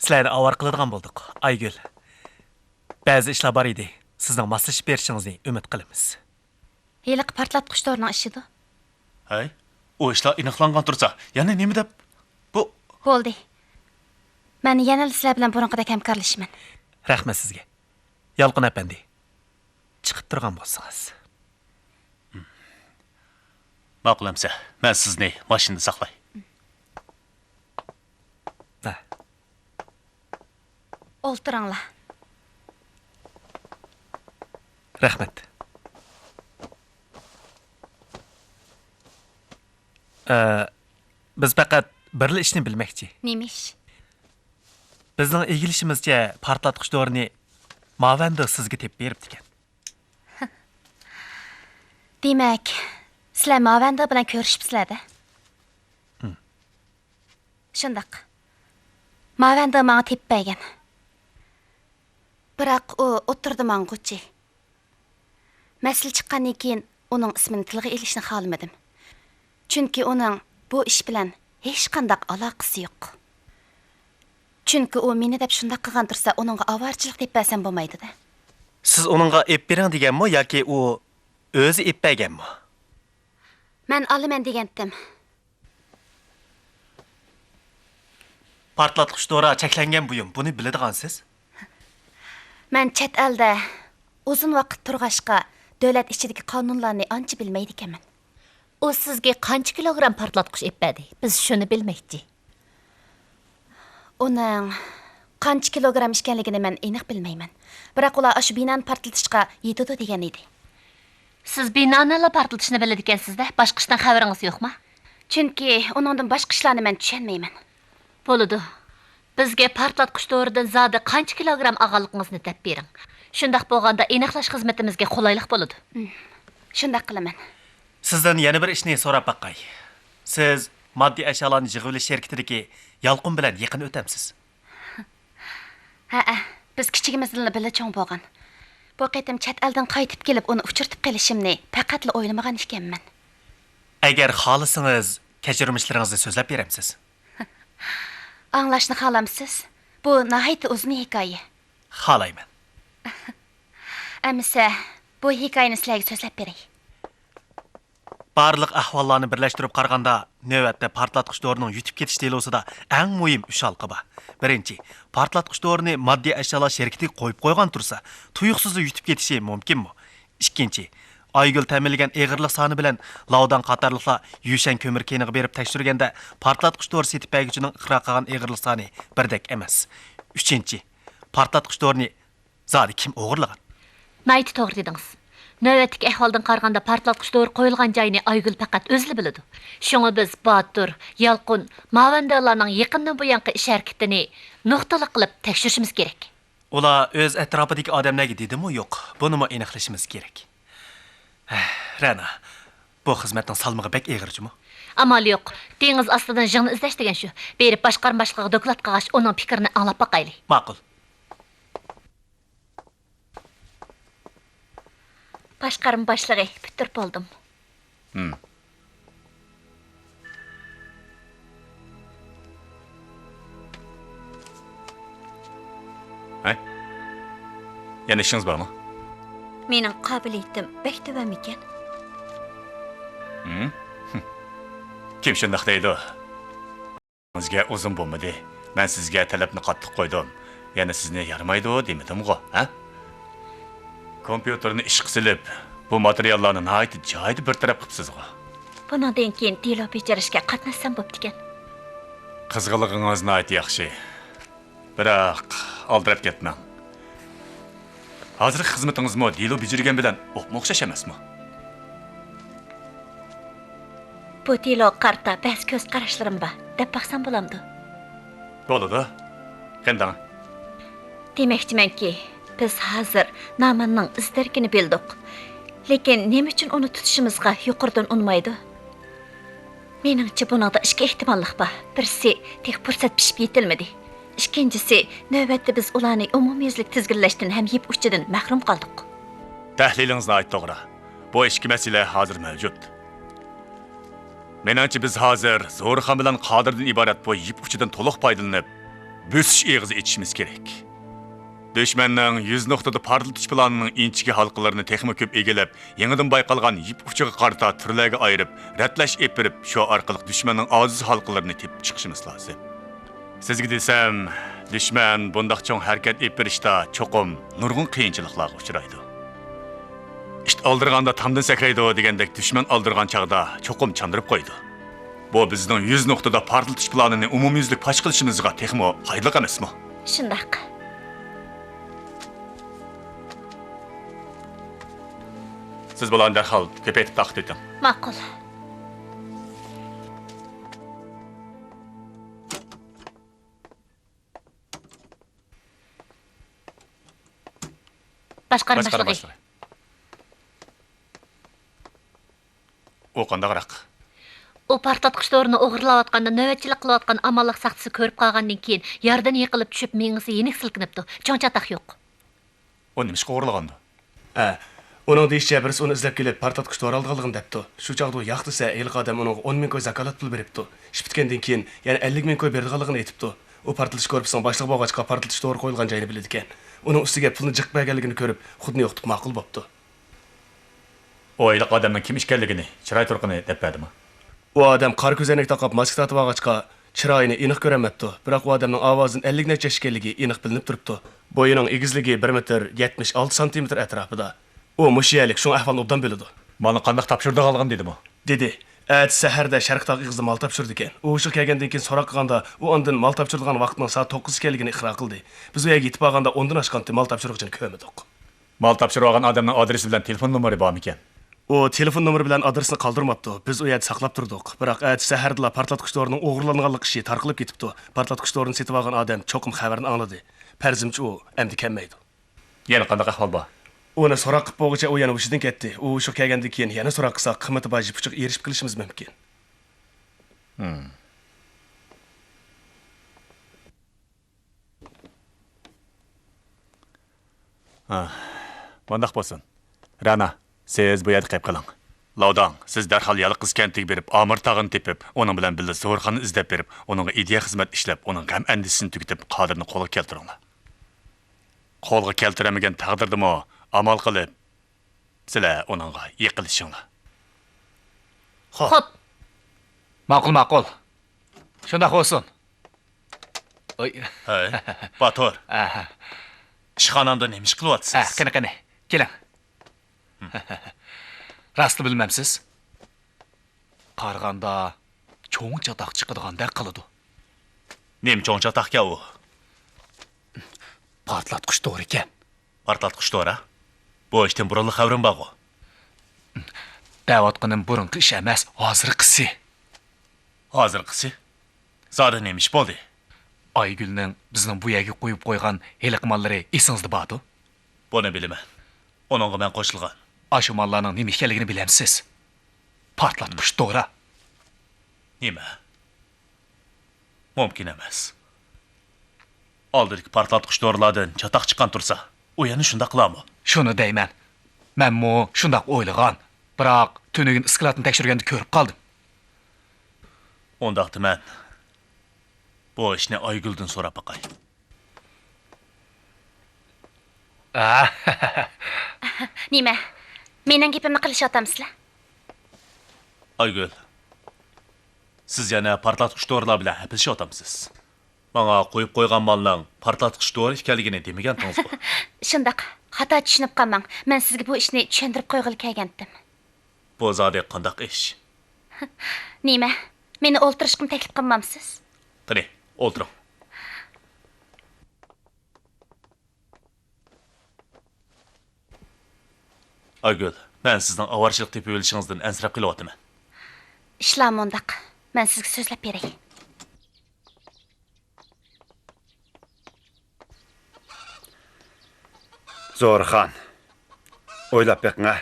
سىلەرنى ئاۋارە قىلىدىغان بولدۇق، ئايگۈل. بەزى ئىشلار بار ئىدى، سىزنىڭ ماسلىشىپ بېرىشىڭىزنى ئۈمىد قىلىمىز. ھېلىقى پارتلاتقۇچ تورىنىڭ ئىشىدۇ. ھەي، ئۇ ئىشلار ئېنىقلانغان تۇرسا، يەنە نېمە دەپ؟ بۇ بولدى. مەن يەنىلا سىلەر بىلەن بۇرۇنقىدەك ھەمكارلىشىمەن. رەھمەت سىزگە. يالقۇن ئەپەندى، چىقىپ تۇرغان بولسىڭىز. ماقۇل ئەمسە، مەن سىزنى ماشىنىدا ساقلاي. ھە. ئولتۇرۇڭلار. رەھمەت. ئە، بىز پەقەت بىرلا ئىشنى بىلمەكچى. نېمە ئىش؟ بىزنىڭ ئىگىلىشىمىزچە، پارتلاتقۇچ دورىنى ماۋەندە سىزگە تېپىپ بېرىپتىكەن. دېمەك، سىلەر ماۋەندە بىلەن كۆرۈشۈپسىلەر-دە؟ شۇنداق. ماۋەندە ماڭا تېپىپ بەرگەن. بىراق ئۇ ئوتتۇرىدا ماڭغۇچى. مەسىلە چىققاندىن كېيىن ئۇنىڭ ئىسمىنى تىلغا ئېلىشنى خالىمىدىم. چۈنكى ئۇنىڭ بۇ ئىش بىلەن ھېچقانداق ئالاقىسى يوق. چۈنكى ئۇ مېنى دەپ شۇنداق قىلغان تۇرسا، ئۇنىڭغا ئاۋارىچىلىك دەپ بەرسەم بولمايدۇ-دە. سىز ئۇنىڭغا ئېلىپ بېرىڭ دېگەنمۇ ياكى ئۇ ئۆزى ئېلىپ بەرگەنمۇ؟ مەن ئالىمەن دېگەنتىم. پارتلاتقۇچ دورا چەكلەنگەن بۇيۇم، بۇنى بىلىدىغانسىز؟ مەن چەت ئەلدە ئۇزۇن ۋاقىت تۇرغاچقا، دۆلەت ئىچىدىكى قانۇنلارنى ئانچە بىلمەيدىكەنمەن. ئۇ سىزگە قانچە كىلوگرام پارتلاتقۇچ ئېلىپ بەردى؟ بىز شۇنى بىلمەكچى. ئۇنىڭ قانچە كىلوگرام ئىكەنلىكىنى مەن ئېنىق بىلمەيمەن. بىراق ئۇلار ئاشۇ بىنانى پارتلىتىشقا يېتىدۇ دېگەن ئىدى. سىز بىنانىلا پارتلىتىشنى بىلىدىكەنسىز-دە، باشقا ئىشتىن خەۋىرىڭىز يوقما؟ چۈنكى ئۇنىڭدىن باشقا ئىشلارنى مەن چۈشەنمەيمەن. بولىدۇ. بىزگە پارتلاتقۇچ دورىدىن زادى قانچە كىلوگرام ئالغانلىقىڭىزنى دەپ بېرىڭ. شۇنداق بولغاندا ئېنىقلاش خىزمىتىمىزگە قولايلىق بولىدۇ. ئۇم، شۇنداق قىلىمەن. سىزدىن يەنە بىر ئىشنى سوراپ باقاي. سىز ماددىي ئەشيالارنى يىغىۋېلىش شىركىتىدىكى يالقۇن بىلەن يېقىن ئۆتەمسىز؟ ھەئە، بىز كىچىكىمىزدىنلا بىللە چوڭ بولغان. بۇ قېتىم چەت ئەلدىن قايتىپ كېلىپ ئۇنى ئۇچرىتىپ قېلىشىمنى پەقەتلا ئويلىمىغان ئىكەنمەن. ئەگەر خالىسىڭىز، كەچۈرمىشلىرىڭىزنى سۆزلەپ بېرەمسىز؟ ئاڭلاشنى خالامسىز؟ بۇ ناھايىتى ئۇزۇن ھېكايە. خالايمەن. ئەمىسە، بۇ ھېكايىنى سىلەرگە سۆزلەپ بېرەي. بارلىق ئەھۋاللارنى بىرلەشتۈرۈپ قارىغاندا، نۆۋەتتە پارتلاتقۇچ دورىنىڭ يۈتۈپ كېتىش دېلوسىدا ئەڭ مۇھىم ئۈچ ھالقا بار. بىرىنچى، پارتلاتقۇچ دورىنى ماددىي ئەشيالار شىركىتىگە قويۇپ قويغان تۇرسا، تۇيۇقسىزلا يۈتۈپ كېتىشى مۇمكىنمۇ؟ ئىككىنچى، ئايگۈل تەمىنلىگەن ئېغىرلىق سانى بىلەن لاۋداڭ قاتارلىقلار يۈشەن كۆمۈر كېنىغا بېرىپ تەكشۈرگەندە، پارتلاتقۇچ دورا سېتىپ بەرگۈچىنىڭ ئىقرار قىلغان ئېغىرلىق سانى بىردەك ئەمەس. ئۈچىنچى، پارتلاتقۇچ دورىنى زادى كىم ئوغرىلىغان؟ ناھايىتى توغرا دېدىڭىز. نۆۋەتتىكى ئەھۋالدىن قارىغاندا، پارتلاتقۇچ دورا قويۇلغان جاينى ئايگۈل پەقەت ئۆزىلا بىلىدۇ. شۇڭا بىز باتۇر، يالقۇن، ماۋەندىلارنىڭ يېقىندىن بۇيانقى ئىش ھەرىكىتىنى نۇقتىلىق قىلىپ تەكشۈرۈشىمىز كېرەك. ئۇلار ئۆز ئەتراپىدىكى ئادەملەرگە دېدىمۇ يوق، بۇنىمۇ ئېنىقلىشىمىز كېرەك. ھە، رەنا، بۇ خىزمەتنىڭ سالمىقى بەك ئېغىر جۇمۇ. ئامال يوق. دېڭىز ئاستىدىن ژىڭنە ئىزدەش دېگەن شۇ. بېرىپ باشقارما باشلىقىغا دوكلات قىلغاچ، ئۇنىڭ پىكرىنى ئاڭلاپ باقايلى. ماقۇل. باشقارما باشلىقى، پۈتتۈرۈپ بولدۇم. ھىم. ھەي، يەنە ئىشىڭىز بارمۇ؟ مېنىڭ قابىلىيىتىم بەك تۆۋەنمىكەن؟ ھىم؟ كىم شۇنداق دەيدۇ؟ سىزگە ئۇزۇن بولمىدى. مەن سىزگە تەلەپنى قاتتىق قويدۇم. يەنە سىزنى يارىمايدۇ دېمىدىمغۇ، ھە؟ كومپيۇتېرنى ئىشقا سېلىپ، بۇ ماتېرىياللارنى ناھايىتى جايىدا بىر تەرەپ قىپسىزغۇ. بۇنىڭدىن كېيىن دېلو بېجىرىشكە قاتناشسام بوپتىكەن. قىزغىنلىقىڭىز ناھايىتى ياخشى. بىراق، ئالدىراپ كەتمەڭ. ھازىرقى خىزمىتىڭىزمۇ دېلو بېجىرگەن بىلەن ئوپمۇ ئوخشاش ئەمەسمۇ؟ بۇ دېلوغا قارىتا بەزى كۆز قاراشلىرىم بار، دەپ باقسام بولامدۇ؟ بولىدۇ. قېنى دەڭ. دېمەكچىمەنكى، بىز ھازىر ناماننىڭ ئىز دېرىكىنى بىلدۇق. لېكىن نېمە ئۈچۈن ئۇنى تۇتۇشىمىزغا يۇقىرىدىن ئۇنىمايدۇ؟ مېنىڭچە، بۇنىڭدا ئىككى ئېھتىماللىق بار. بىرسى، تېخى پۇرسەت پىشىپ يېتىلمىدى. ئىككىنچىسى، نۆۋەتتە بىز ئۇلارنى ئومۇميۈزلۈك تىزگىنلەشتىن ھەم يىپ ئۇچىدىن مەھرۇم قالدۇق. تەھلىلىڭىز ناھايىتى توغرا. بۇ ئىككى مەسىلە ھازىر مەۋجۇت. مېنىڭچە، بىز ھازىر زورۇخان بىلەن قادىردىن ئىبارەت بۇ يىپ ئۇچىدىن تولۇق پايدىلىنىپ، بۆسۈش ئېغىزى ئېچىشىمىز كېرەك. دۈشمەننىڭ يۈز نۇقتىدا پارتلىتىش پىلانىنىڭ ئىنچىكە ھالقىلىرىنى تېخىمۇ كۆپ ئىگىلەپ، يېڭىدىن بايقالغان يىپ ئۇچىغا قارىتا تۈرلەرگە ئايرىپ، رەتلەش ئېلىپ بېرىپ، شۇ ئارقىلىق دۈشمەننىڭ ئاجىز ھالقىلىرىنى تېپىپ چىقىشىمىز لازىم. سىزگە دېسەم، دۈشمەن بۇنداق چوڭ ھەرىكەت ئېلىپ بېرىشتا چوقۇم نۇرغۇن قىيىنچىلىقلارغا ئۇچرايدۇ. ئىت ئالدىرىغاندا تامدىن سەكرەيدۇ دېگەندەك، دۈشمەن ئالدىرىغان چاغدا چوقۇم چاندۇرۇپ قويىدۇ. بۇ بىزنىڭ يۈز نۇقتىدا پارتلىتىش پىلانىنى ئومۇميۈزلۈك پاش قىلىشىمىزغا تېخىمۇ پايدىلىق ئەمەسمۇ؟ شۇنداق. سىز بۇلارنى دەرھال كۆپەيتىپ تارقىتىۋېتىڭ. ماقۇل. باشقارما باشلىقى. ئۇ قانداقراق؟ ئۇ پارتلاتقۇچ دورىنى ئوغرىلاۋاتقاندا نۆۋەتچىلىك قىلىۋاتقان ئامانلىق ساقچىسى كۆرۈپ قالغاندىن كېيىن، ياردىن يىقىلىپ چۈشۈپ، مېڭىسى يېنىك سىلكىنىپتۇ. چوڭ چاتاق يوق. ئۇ نېمىشقا ئوغرىلىغاندۇ؟ ھە، ئۇنىڭ دېيىشىچە، بىرسى ئۇنى ئىزدەپ كېلىپ، پارتلاتقۇچ دورا ئالىدىغانلىقىنى دەپتۇ. شۇ چاغدا ئۇ ياق دېسە، ھېلىقى ئادەم ئۇنىڭغا ئون مىڭ كوي زاكالەت پۇل بېرىپتۇ. ئىش پۈتكەندىن كېيىن يەنە ئەللىك مىڭ كوي بېرىدىغانلىقىنى ئېيتىپتۇ. ئۇ پارتلىتىش گۇرۇپپىسىنىڭ باشلىقى بولغاچقا، پارتلىتىش دورا قويۇلغان جاينى بىلىدىكەن. ئۇنىڭ ئۈستىگە پۇلنى جىق بەرگەنلىكىنى كۆرۈپ، خۇدنى يوقىتىپ ماقۇل بوپتۇ. ئۇ ھېلىقى ئادەمنىڭ كىم ئىكەنلىكىنى، چىراي تۇرقىنى دەپ بەردىمۇ؟ ئۇ ئادەم قارا كۆزەينەك تاقاپ، ماسكا تارتىۋالغاچقا، چىرايىنى ئېنىق كۆرەلمەپتۇ. بىراق ئۇ ئادەمنىڭ ئاۋازىدىن ئەللىك نەچچە ياش ئىكەنلىكى ئېنىق بىلىنىپ تۇرۇپتۇ. بويىنىڭ ئېگىزلىكى بىر مېتىر يەتمىش ئالتە سانتىمېتىر ئەتراپىدا. ئۇ مۇشۇ يەرلىك، شۇڭا ئەھۋالنى ئوبدان بىلىدۇ. مالنى قانداق تاپشۇرىدىغانلىقىنى دېدىمۇ؟ دېدى. ئەتىسى سەھەردە شەرقىي تاغ ئېغىزىدا مال تاپشۇرىدىكەن. ئۇ ھوشىغا كەلگەندىن كېيىن سوراق قىلغاندا، ئۇ ئاندىن مال تاپشۇرىدىغان ۋاقىتنىڭ سائەت توققۇز ئىكەنلىكىنى ئىقرار قىلدى. بىز ئۇ يەرگە يېتىپ بارغاندا ئوندىن ئاشقانتى، مال تاپشۇرغۇچىنى كۆرمىدۇق. مال تاپشۇرۇۋالغان ئادەمنىڭ ئادرېسى بىلەن تېلېفون نومۇرى بارمىكەن؟ ئۇ تېلېفون نومۇرى بىلەن ئادرېسىنى قالدۇرماپتۇ. بىز ئۇ يەردە ساقلاپ تۇردۇق. بىراق ئەتىسى سەھەردىلا پارتلاتقۇچ دورىنىڭ ئوغرىلانغانلىق ئىشى تارقىلىپ كېتىپتۇ. پارتلاتقۇچ دورىنى سېتىۋالغان ئادەم چوقۇم خەۋەرنى ئاڭلىدى. پەرىزىمچە، ئۇ ئەمدى كەلمەيدۇ. يەنە قانداق ئەھۋال بار؟ ئۇنى سوراق قىلىپ بولغۇچە ئۇ يەنە ھوشىدىن كەتتى. ئۇ ھوشىغا كەلگەندىن كېيىن يەنە سوراق قىلساق، قىممىتى بار يىپ ئۇچىغا ئېرىشىپ قېلىشىمىز مۇمكىن. ھە، مۇنداق بولسۇن. رەنا، سىز بۇ يەردە قېلىپ قېلىڭ. لاۋداڭ، سىز دەرھال يالىقىز كەنتىگە بېرىپ، ئامىر تاغىنى تېپىپ، ئۇنىڭ بىلەن بىللە زورخاننى ئىزدەپ بېرىپ، ئۇنىڭغا ئىدىيە خىزمەت ئىشلەپ، ئۇنىڭ غەم-ئەندىشىسىنى تۈگىتىپ، قادىرنى قولغا كەلتۈرۈڭلار. قولغا كەلتۈرەلمىگەن تەقدىردىمۇ ئامال قىلىپ، سىلەر ئۇنىڭغا يېقىنلىشىڭلار. خوپ. خوپ. ماقۇل، ماقۇل. شۇنداق بولسۇن. ئاي. ھەي، باتۇر. ئەھە. ئىشخانامدا نېمە ئىش قىلىۋاتىسىز؟ ھە، قېنى، قېنى، كېلىڭ. راستلا بىلمەمسىز؟ قارىغاندا چوڭ چاتاق چىقىدىغاندەك قىلىدۇ. نېمە چوڭ چاتاقكەن ئۇ؟ پارتلاتقۇچ دورىكەن. پارتلاتقۇچ دورا؟ بۇ ئىشتىن بۇرۇنلا خەۋىرىم بارغۇ. دەۋاتقىنىم بۇرۇنقى ئىش ئەمەس، ھازىرقىسى. ھازىرقىسى؟ زادى نېمە ئىش بولدى؟ ئايگۈلنىڭ بىزنىڭ بۇ يەرگە قويۇپ قويغان ھېلىقى ماللىرى ئېسىڭىزدە باردۇ؟ بۇنى بىلىمەن. ئۇنىڭغا مەن قوشۇلغان. ئاشۇ ماللارنىڭ نېمە ئىكەنلىكىنى بىلەمسىز؟ پارتلاتقۇچ دورا. نېمە؟ مۇمكىن ئەمەس. ئالدىدىكى پارتلاتقۇچ دورىلاردىن چاتاق چىققان تۇرسا، ئۇ يەنە شۇنداقلارمۇ؟ شۇنى دەيمەن. مەنمۇ شۇنداق ئويلىغان. بىراق تۈنۈگۈن ئىسكىلاتنى تەكشۈرگەندە كۆرۈپ قالدىم. ئۇنداقتا مەن بۇ ئىشنى ئايگۈلدىن سوراپ باقاي. نېمە؟ مېنىڭ گېپىمنى قىلىشىۋاتامسىلەر؟ ئايگۈل، سىز يەنە پارتلاتقۇچ دورىلار بىلەن ھەپىلىشىۋاتامسىز؟ ماڭا قويۇپ قويغان مالنىڭ پارتلاتقۇچ دورا ئىكەنلىكىنى دېمىگەنتىڭىزغۇ؟ شۇنداق، خاتا چۈشىنىپ قالماڭ. مەن سىزگە بۇ ئىشنى چۈشەندۈرۈپ قويغىلى كەلگەنتىم. بۇ زادى قانداق ئىش؟ نېمە؟ مېنى ئولتۇرۇشقىمۇ تەكلىپ قىلمامسىز؟ قېنى، ئولتۇرۇڭ. ئايگۈل، مەن سىزنىڭ ئاۋارىچىلىق تېپىۋېلىشىڭىزدىن ئەنسىرەپ قېلىۋاتىمەن. ئىشلار مۇنداق، مەن سىزگە سۆزلەپ بېرەي. زورخان، ئويلاپ بېقىڭ ھە.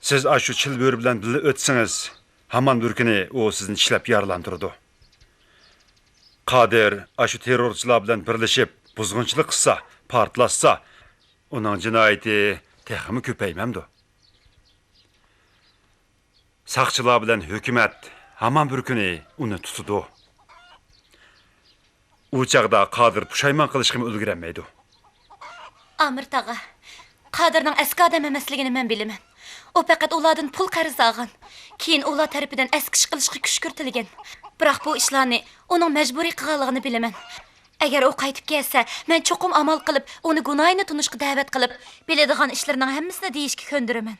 سىز ئاشۇ چىل بۆرە بىلەن بىللە ئۆتسىڭىز، ھامان بىر كۈنى ئۇ سىزنى چىشلەپ يارىلاندۇرىدۇ. قادىر ئاشۇ تېررورچىلار بىلەن بىرلىشىپ بۇزغۇنچىلىق قىلسا، پارتلاتسا، ئۇنىڭ جىنايىتى تېخىمۇ كۆپەيمەمدۇ؟ ساقچىلار بىلەن ھۆكۈمەت ھامان بىر كۈنى ئۇنى تۇتىدۇ. ئۇ چاغدا قادىر پۇشايمان قىلىشقىمۇ ئۈلگۈرەلمەيدۇ. ئامىر تاغا، قادىرنىڭ ئەسكى ئادەم ئەمەسلىكىنى مەن بىلىمەن. ئۇ پەقەت ئۇلاردىن پۇل قەرز ئالغان. كېيىن ئۇلار تەرىپىدىن ئەسكى ئىش قىلىشقا كۈشكۈرتۈلگەن. بىراق بۇ ئىشلارنى ئۇنىڭ مەجبۇرىي قىلغانلىقىنى بىلىمەن. ئەگەر ئۇ قايتىپ كەلسە، مەن چوقۇم ئامال قىلىپ، ئۇنى گۇناھىنى تونۇشقا دەۋەت قىلىپ، بىلىدىغان ئىشلىرىنىڭ ھەممىسىنى دېيىشكە كۆندۈرىمەن.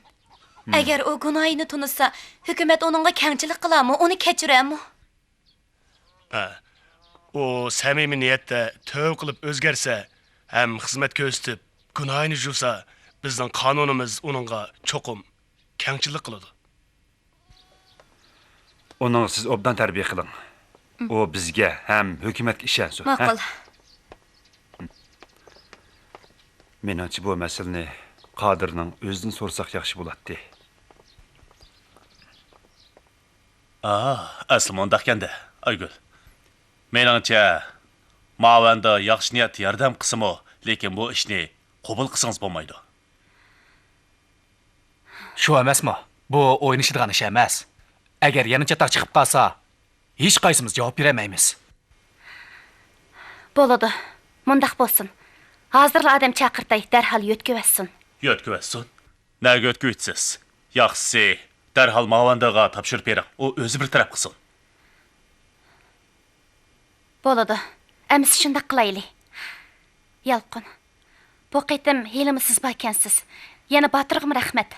ئەگەر ئۇ گۇناھىنى تونۇسا، ھۆكۈمەت ئۇنىڭغا كەڭچىلىك قىلارمۇ، ئۇنى كەچۈرەرمۇ؟ ھە، ئۇ سەمىمىي نىيەتتە تۆۋە قىلىپ ئۆزگەرسە ھەم خىزمەت كۆرسىتىپ، گۇناھىنى جۇسا، بىزنىڭ قانۇنىمىز ئۇنىڭغا چوقۇم كەڭچىلىك قىلىدۇ. ئۇنىڭغا سىز ئوبدان تەربىيە قىلىڭ. ئۇ بىزگە ھەم ھۆكۈمەتكە ئىشەنسۇن، ھە؟ ماقۇل. مېنىڭچە، بۇ مەسىلىنى قادىرنىڭ ئۆزىدىن سورىساق ياخشى بولاتتى. ئا، ئەسلى مۇنداقكەندە، ئايگۈل. مېنىڭچە، ماۋەندە ياخشى نىيەت ياردەم قىلسىمۇ، لېكىن بۇ ئىشنى قوبۇل قىلسىڭىز بولمايدۇ. شۇ ئەمەسمۇ؟ بۇ ئوينىشىدىغان ئىش ئەمەس. ئەگەر يەنە چاتاق چىقىپ قالسا، ھېچقايسىمىز جاۋاب بېرەلمەيمىز. بولىدۇ. مۇنداق بولسۇن. ھازىرلا ئادەم چاقىرتاي، دەرھال يۆتكىۋەتسۇن. يۆتكىۋەتسۇن؟ نەگە يۆتكىۋېتىسىز؟ ياخشىسى، دەرھال ماۋەندىغا تاپشۇرۇپ بېرىڭ. ئۇ ئۆزى بىر تەرەپ قىلسۇن. بولىدۇ. ئەمىسە شۇنداق قىلايلى. يالقۇن، بۇ قېتىم ھېلىمۇ سىز باركەنسىز. يەنە باتۇرغىمۇ رەھمەت.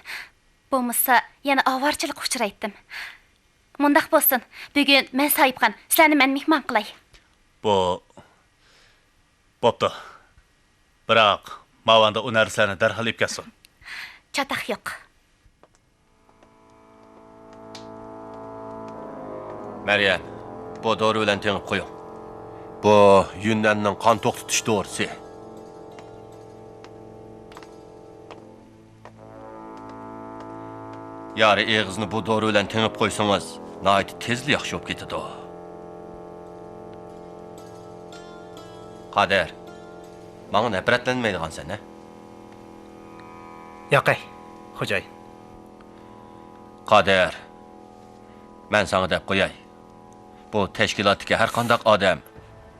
بولمىسا، يەنە ئاۋارىچىلىققا ئۇچرايتتىم. مۇنداق بولسۇن، بۈگۈن مەن ساھىبخان، سىلەرنى مەن مېھمان قىلاي. بۇ، بوپتۇ. بىراق، ماۋەندە ئۇ نەرسىلەرنى دەرھال ئېلىپ كەلسۇن. چاتاق يوق. مەريەم، بۇ دورا بىلەن تېڭىپ قويۇڭ. بۇ يۈننەننىڭ قان توختىتىش دورىسى. يارا ئېغىزنى بۇ دورا بىلەن تېڭىپ قويسىڭىز، ناھايىتى تېزلا ياخشى بولۇپ كېتىدۇ. قادىر، ماڭا نەپرەتلەنمەيدىغانسەن، ھە؟ ياقەي، خوجايىن. قادىر، مەن ساڭا دەپ قوياي. بۇ تەشكىلاتتىكى ھەر قانداق ئادەم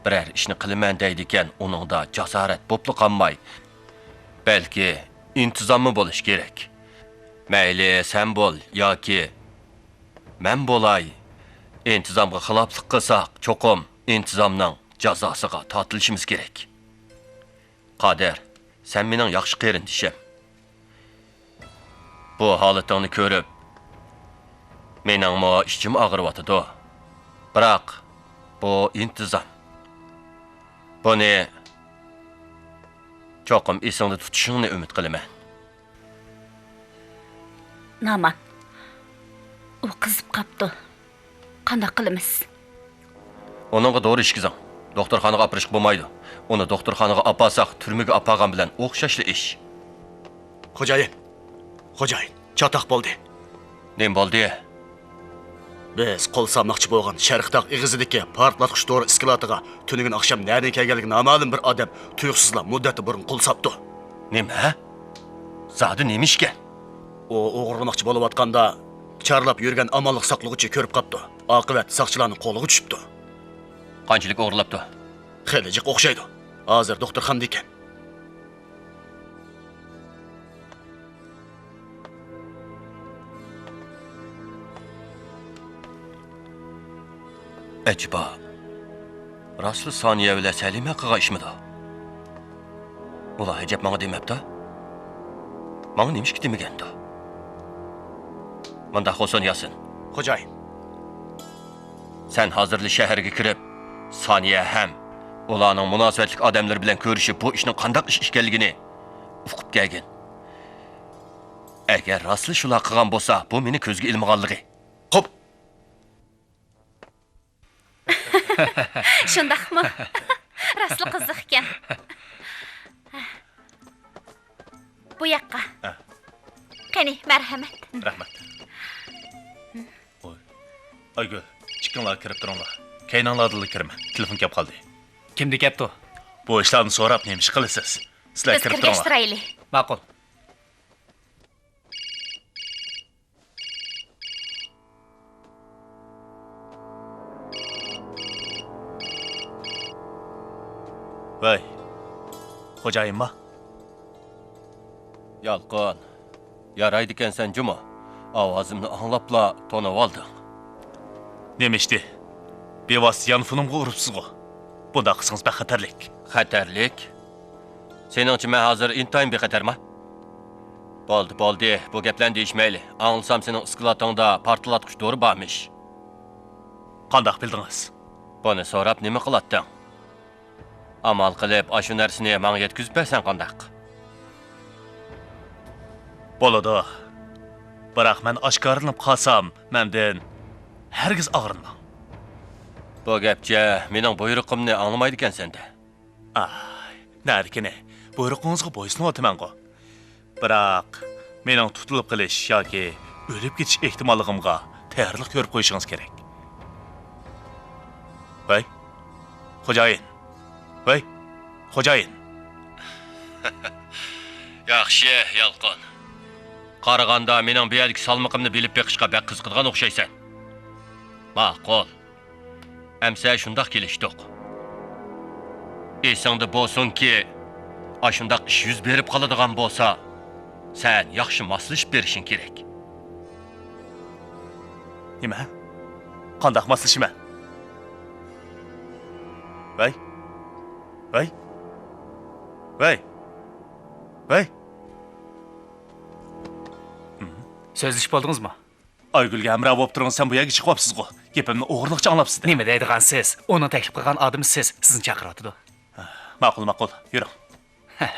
بىرەر ئىشنى قىلىمەن دەيدىكەن، ئۇنىڭدا جاسارەت بوپلا قالماي، بەلكى ئىنتىزاممۇ بولۇشى كېرەك. مەيلى سەن بول ياكى مەن بولاي، ئىنتىزامغا خىلاپلىق قىلساق، چوقۇم ئىنتىزامنىڭ جازاسىغا تارتىلىشىمىز كېرەك. قادىر، سەن مېنىڭ ياخشى قېرىندىشىم. بۇ ھالىتىڭنى كۆرۈپ، مېنىڭمۇ ئىچىم ئاغرىۋاتىدۇ. بىراق، بۇ ئىنتىزام. بۇنى چوقۇم ئېسىڭدە تۇتۇشۇڭنى ئۈمىد قىلىمەن. نامان، ئۇ قىزىپ قاپتۇ. قانداق قىلىمىز؟ ئۇنىڭغا دورا ئىچكۈزۈڭ. دوختۇرخانىغا ئاپىرىشقا بولمايدۇ. ئۇنى دوختۇرخانىغا ئاپارساق، تۈرمىگە ئاپارغان بىلەن ئوخشاشلا ئىش. خوجايىن، خوجايىن، چاتاق بولدى. نېمە بولدى؟ بىز قول سالماقچى بولغان شەرقىي تاغ ئېغىزىدىكى پارتلاتقۇچ دورا ئىسكىلاتىغا تۈنۈگۈن ئاخشام نەدىن كەلگەنلىكى نامەلۇم بىر ئادەم تۇيۇقسىزلا مۇددەتتىن بۇرۇن قول ساپتۇ. نېمە؟ زادى نېمە ئىشكەن؟ ئۇ ئوغرىلىماقچى بولۇۋاتقاندا، چارلاپ يۈرگەن ئامانلىق ساقلىغۇچى كۆرۈپ قاپتۇ. ئاقىۋەت ساقچىلارنىڭ قولىغا چۈشۈپتۇ. قانچىلىك ئوغرىلاپتۇ؟ خېلى جىق ئوخشايدۇ. ھازىر دوختۇرخانىدا ئىكەن. ئەجەبا، راستلا سانىيە بىلەن سەلىمە قىلغان ئىشمىدۇ؟ ئۇلار ئەجەب ماڭا دېمەپتۇ؟ ماڭا نېمىشقا دېمىگەندۇ؟ مۇنداق بولسۇن، ياسىن. خوجايىن. سەن ھازىرلا شەھەرگە كىرىپ، سانىيە ھەم ئۇلارنىڭ مۇناسىۋەتلىك ئادەملىرى بىلەن كۆرۈشۈپ، بۇ ئىشنىڭ قانداق ئىش ئىكەنلىكىنى ئۇقۇپ كەلگىن. ئەگەر راستلا شۇلار قىلغان بولسا، بۇ مېنى كۆزگە ئىلمىغانلىقى. قوپ! شۇنداقمۇ؟ راستلا قىزىق ئىكەن. بۇ ياققا. ھە. قېنى، مەرھەمەت. رەھمەت. ئوي. ئايگۈل، ئىككىڭلار كىرىپ تۇرۇڭلار. كەينىڭلاردىنلا كىرىمەن. تېلېفون كەپ قالدى. كىمدە كەپتۇ؟ بۇ ئىشلارنى سوراپ نېمە ئىش قىلىسىز؟ سىلەر بىز كىرىپ كىرگەچ تۇرۇڭلار. تۇرايلى. ماقۇل. ۋەي، خوجايىنما؟ يالقۇن، يارايدىكەنسەن جۇمۇ. ئاۋازىمنى ئاڭلاپلا تونۇۋالدىڭ. نېمە ئىشتى؟ بىۋاسىتە يانفونۇمغا ئۇرۇپسىزغۇ. بۇنداق قىلسىڭىز بەك خەتەرلىك. خەتەرلىك؟ سېنىڭچە مەن ھازىر ئىنتايىن بىخەتەرما؟ بولدى، بولدى، بۇ گەپلەرنى دېيىشمەيلى. ئاڭلىسام سېنىڭ ئىسكىلاتىڭدا پارتلاتقۇچ دورا بارمىش. قانداق بىلدىڭىز؟ بۇنى سوراپ نېمە قىلاتتىڭ؟ ئامال قىلىپ ئاشۇ نەرسىنى ماڭا يەتكۈزۈپ بەرسەڭ قانداق؟ بولىدۇ. بىراق مەن ئاشكارىلىنىپ قالسام، مەندىن ھەرگىز ئاغرىنماڭ. بۇ گەپچە مېنىڭ بۇيرۇقۇمنى ئاڭلىمايدىكەنسەن-دە. ئاي، نەدىكىنى، بۇيرۇقىڭىزغا بويسۇنۇۋاتىمەنغۇ. بىراق، مېنىڭ تۇتۇلۇپ قېلىش ياكى ئۆلۈپ كېتىش ئېھتىماللىقىمغا تەييارلىق كۆرۈپ قويۇشىڭىز كېرەك. ۋەي، خوجايىن. ۋەي، خوجايىن. ياخشى، يالقۇن. قارىغاندا، مېنىڭ بۇ يەردىكى سالمىقىمنى بىلىپ بېقىشقا بەك قىزىقىدىغان ئوخشايسەن. ماقۇل. ئەمسە شۇنداق كېلىشتۇق. ئېسىڭدە بولسۇنكى، ئاشۇنداق ئىش يۈز بېرىپ قالىدىغان بولسا، سەن ياخشى ماسلىشىپ بېرىشىڭ كېرەك. نېمە؟ قانداق ماسلىشىمەن؟ ۋەي! ۋەي! ۋەي! ۋەي! سۆزلىشىپ بولدىڭىزمۇ؟ ئايگۈلگە ھەمراھ بولۇپ تۇرۇڭ، سەن بۇ يەرگە چىقىۋاپسىزغۇ؟ گېپىمنى ئوغرىلىقچە ئاڭلاپسىز-دە. نېمە دەيدىغانسىز؟ ئۇنىڭ تەكلىپ قىلغان ئادىمى سىز، سىزنى چاقىرىۋاتىدۇ. ماقۇل، ماقۇل، يۈرۈڭ. ھە؟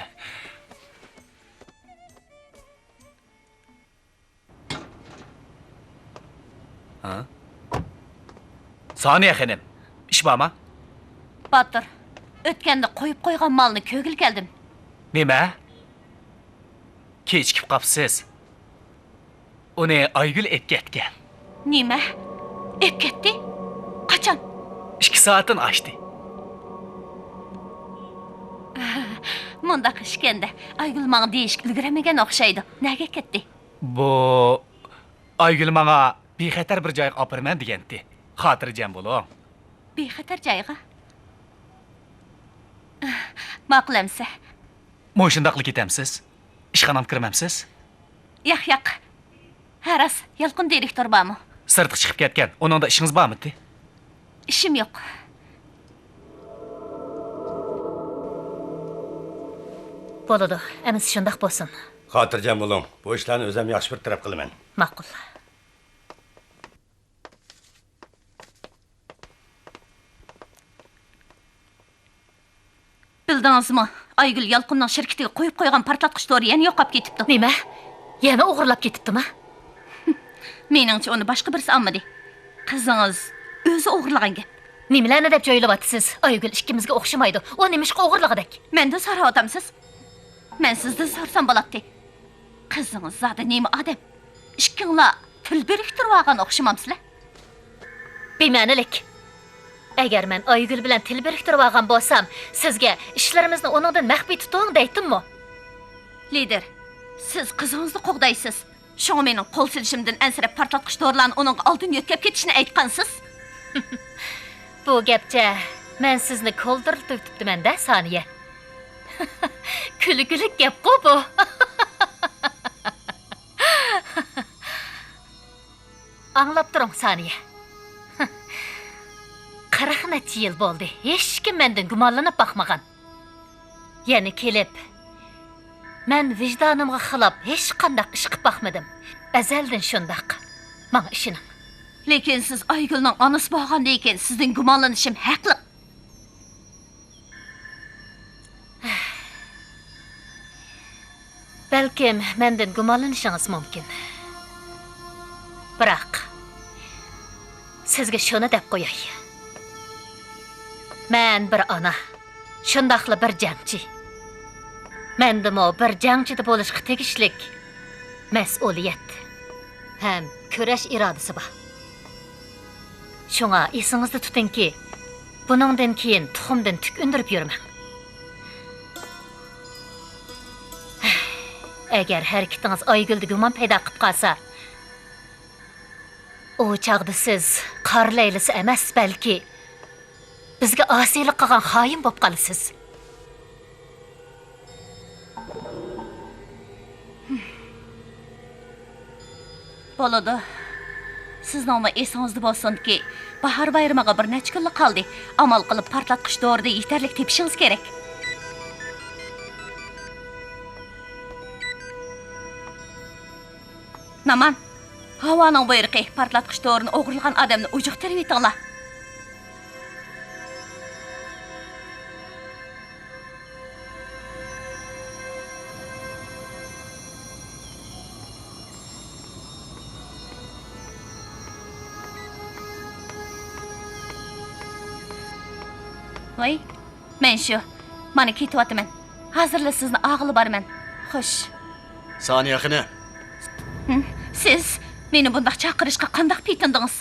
سانىيە خېنىم، ئىش بارمۇ؟ باتۇر، ئۆتكەندە قويۇپ قويغان مالنى كۆرگىلى كەلدىم. نېمە؟ كېچىكىپ قاپسىز. ئۇنى ئايگۈل ئېلىپ كەتكەن. نېمە؟ ئېلىپ كەتتى؟ قاچان؟ ئىككى سائەتتىن ئاشتى. مۇنداق ئىكەندە، ئايگۈل ماڭا دېيىشكە ئۈلگۈرەلمىگەن ئوخشايدۇ. نەگە كەتتى؟ بۇ ئايگۈل ماڭا بىخەتەر بىر جايغا ئاپىرىمەن دېگەنتى. خاتىرجەم بولۇڭ. بىخەتەر جايغا؟ ماقۇل ئەمسە. مۇشۇنداقلا كېتەمسىز؟ ئىشخانامغا كىرمەمسىز؟ ياق، ياق. ھە، راست، يالقۇن دىرېكتور بارمۇ؟ سىرتقا چىقىپ كەتكەن. ئۇنىڭدا ئىشىڭىز بارمىدى؟ ئىشىم يوق. بولىدۇ، ئەمىسە شۇنداق بولسۇن. خاتىرجەم بولۇڭ، بۇ ئىشلارنى ئۆزۈم ياخشى بىر تەرەپ قىلىمەن. ماقۇل. بىلدىڭىزمۇ؟ ئايگۈل يالقۇننىڭ شىركىتىگە قويۇپ قويغان پارتلاتقۇچ دورا يەنە يوقاپ كېتىپتۇ. نېمە؟ يەنە ئوغرىلاپ كېتىپتىما؟ مېنىڭچە، ئۇنى باشقا بىرسى ئالمىدى. قىزىڭىز ئۆزى ئوغرىلىغان گەپ. نېمىلەرنى دەپ جۆيلۈۋاتىسىز؟ ئايگۈل ئىككىمىزگە ئوخشىمايدۇ. ئۇ نېمىشقا ئوغرىلىغۇدەك؟ مەندىن سوراۋاتامسىز؟ مەن سىزدىن سورىسام بولاتتى. قىزىڭىز زادى نېمە ئادەم؟ ئىككىڭلار تىل بىرىكتۈرۈۋالغان ئوخشىمامسىلەر؟ بىمەنىلىك. ئەگەر مەن ئايگۈل بىلەن تىل بىرىكتۈرۈۋالغان بولسام، سىزگە ئىشلىرىمىزنى ئۇنىڭدىن مەخپىي تۇتۇڭ دەيتتىممۇ؟ لىدىر، سىز قىزىڭىزنى قوغدايسىز. شۇڭا مېنىڭ قول سېلىشىمدىن ئەنسىرەپ پارتلاتقۇچ دورىلارنى ئۇنىڭغا ئالدىن يۆتكەپ كېتىشنى ئېيتقانسىز. بۇ گەپچە مەن سىزنى كولدۇرلىتىۋېتىپتىمەن-دە، سانىيە. كۈلكىلىك گەپقۇ بۇ. ئاڭلاپ تۇرۇڭ، سانىيە. قىرىق نەچچە يىل بولدى، ھېچكىم مەندىن گۇمانلىنىپ باقمىغان. يەنە كېلىپ، مەن ۋىجدانىمغا خىلاپ ھېچقانداق ئىش قىلىپ باقمىدىم. ئەزەلدىن شۇنداق. ماڭا ئىشىنىڭ. لېكىن سىز ئايگۈلنىڭ ئانىسى بولغاندىن كېيىن سىزدىن گۇمانلىنىشىم ھەقلىق. بەلكىم مەندىن گۇمانلىنىشىڭىز مۇمكىن. بىراق، سىزگە شۇنى دەپ قوياي. مەن بىر ئانا، شۇنداقلا بىر جەڭچى. مەندىمۇ بىر جەڭچىدە بولۇشقا تېگىشلىك مەسئۇلىيەت ھەم كۈرەش ئىرادىسى بار. شۇڭا ئېسىڭىزدە تۇتۇڭكى، بۇنىڭدىن كېيىن تۇخۇمدىن تۈك ئۈندۈرۈپ يۈرمەڭ. ئەگەر ھەرىكىتىڭىز ئايگۈلدە گۇمان پەيدا قىلىپ قالسا، ئۇ چاغدا سىز قارا لەيلىسى ئەمەس، بەلكى بىزگە ئاسىيلىق قىلغان خائىن بولۇپ قالىسىز. بولىدۇ. سىزنىڭمۇ ئېسىڭىزدە بولسۇنكى، باھار بايرىمىغا بىر نەچچە كۈنلا قالدى. ئامال قىلىپ پارتلاتقۇچ دورىدىن يېتەرلىك تېپىشىڭىز كېرەك. نامان، ھاۋانىڭ بۇيرۇقى، پارتلاتقۇچ دورىنى ئوغرىلىغان ئادەمنى ئۇجۇقتۇرۇۋېتىڭلار. ۋاي، مەن شۇ. مانا كېتىۋاتىمەن. ھازىرلا سىزنى ئاغىلى بارىمەن. خوش. سانىيە خېنىم. ھىم، سىز؟ مېنى بۇنداق چاقىرىشقا قانداق پېتىندىڭىز؟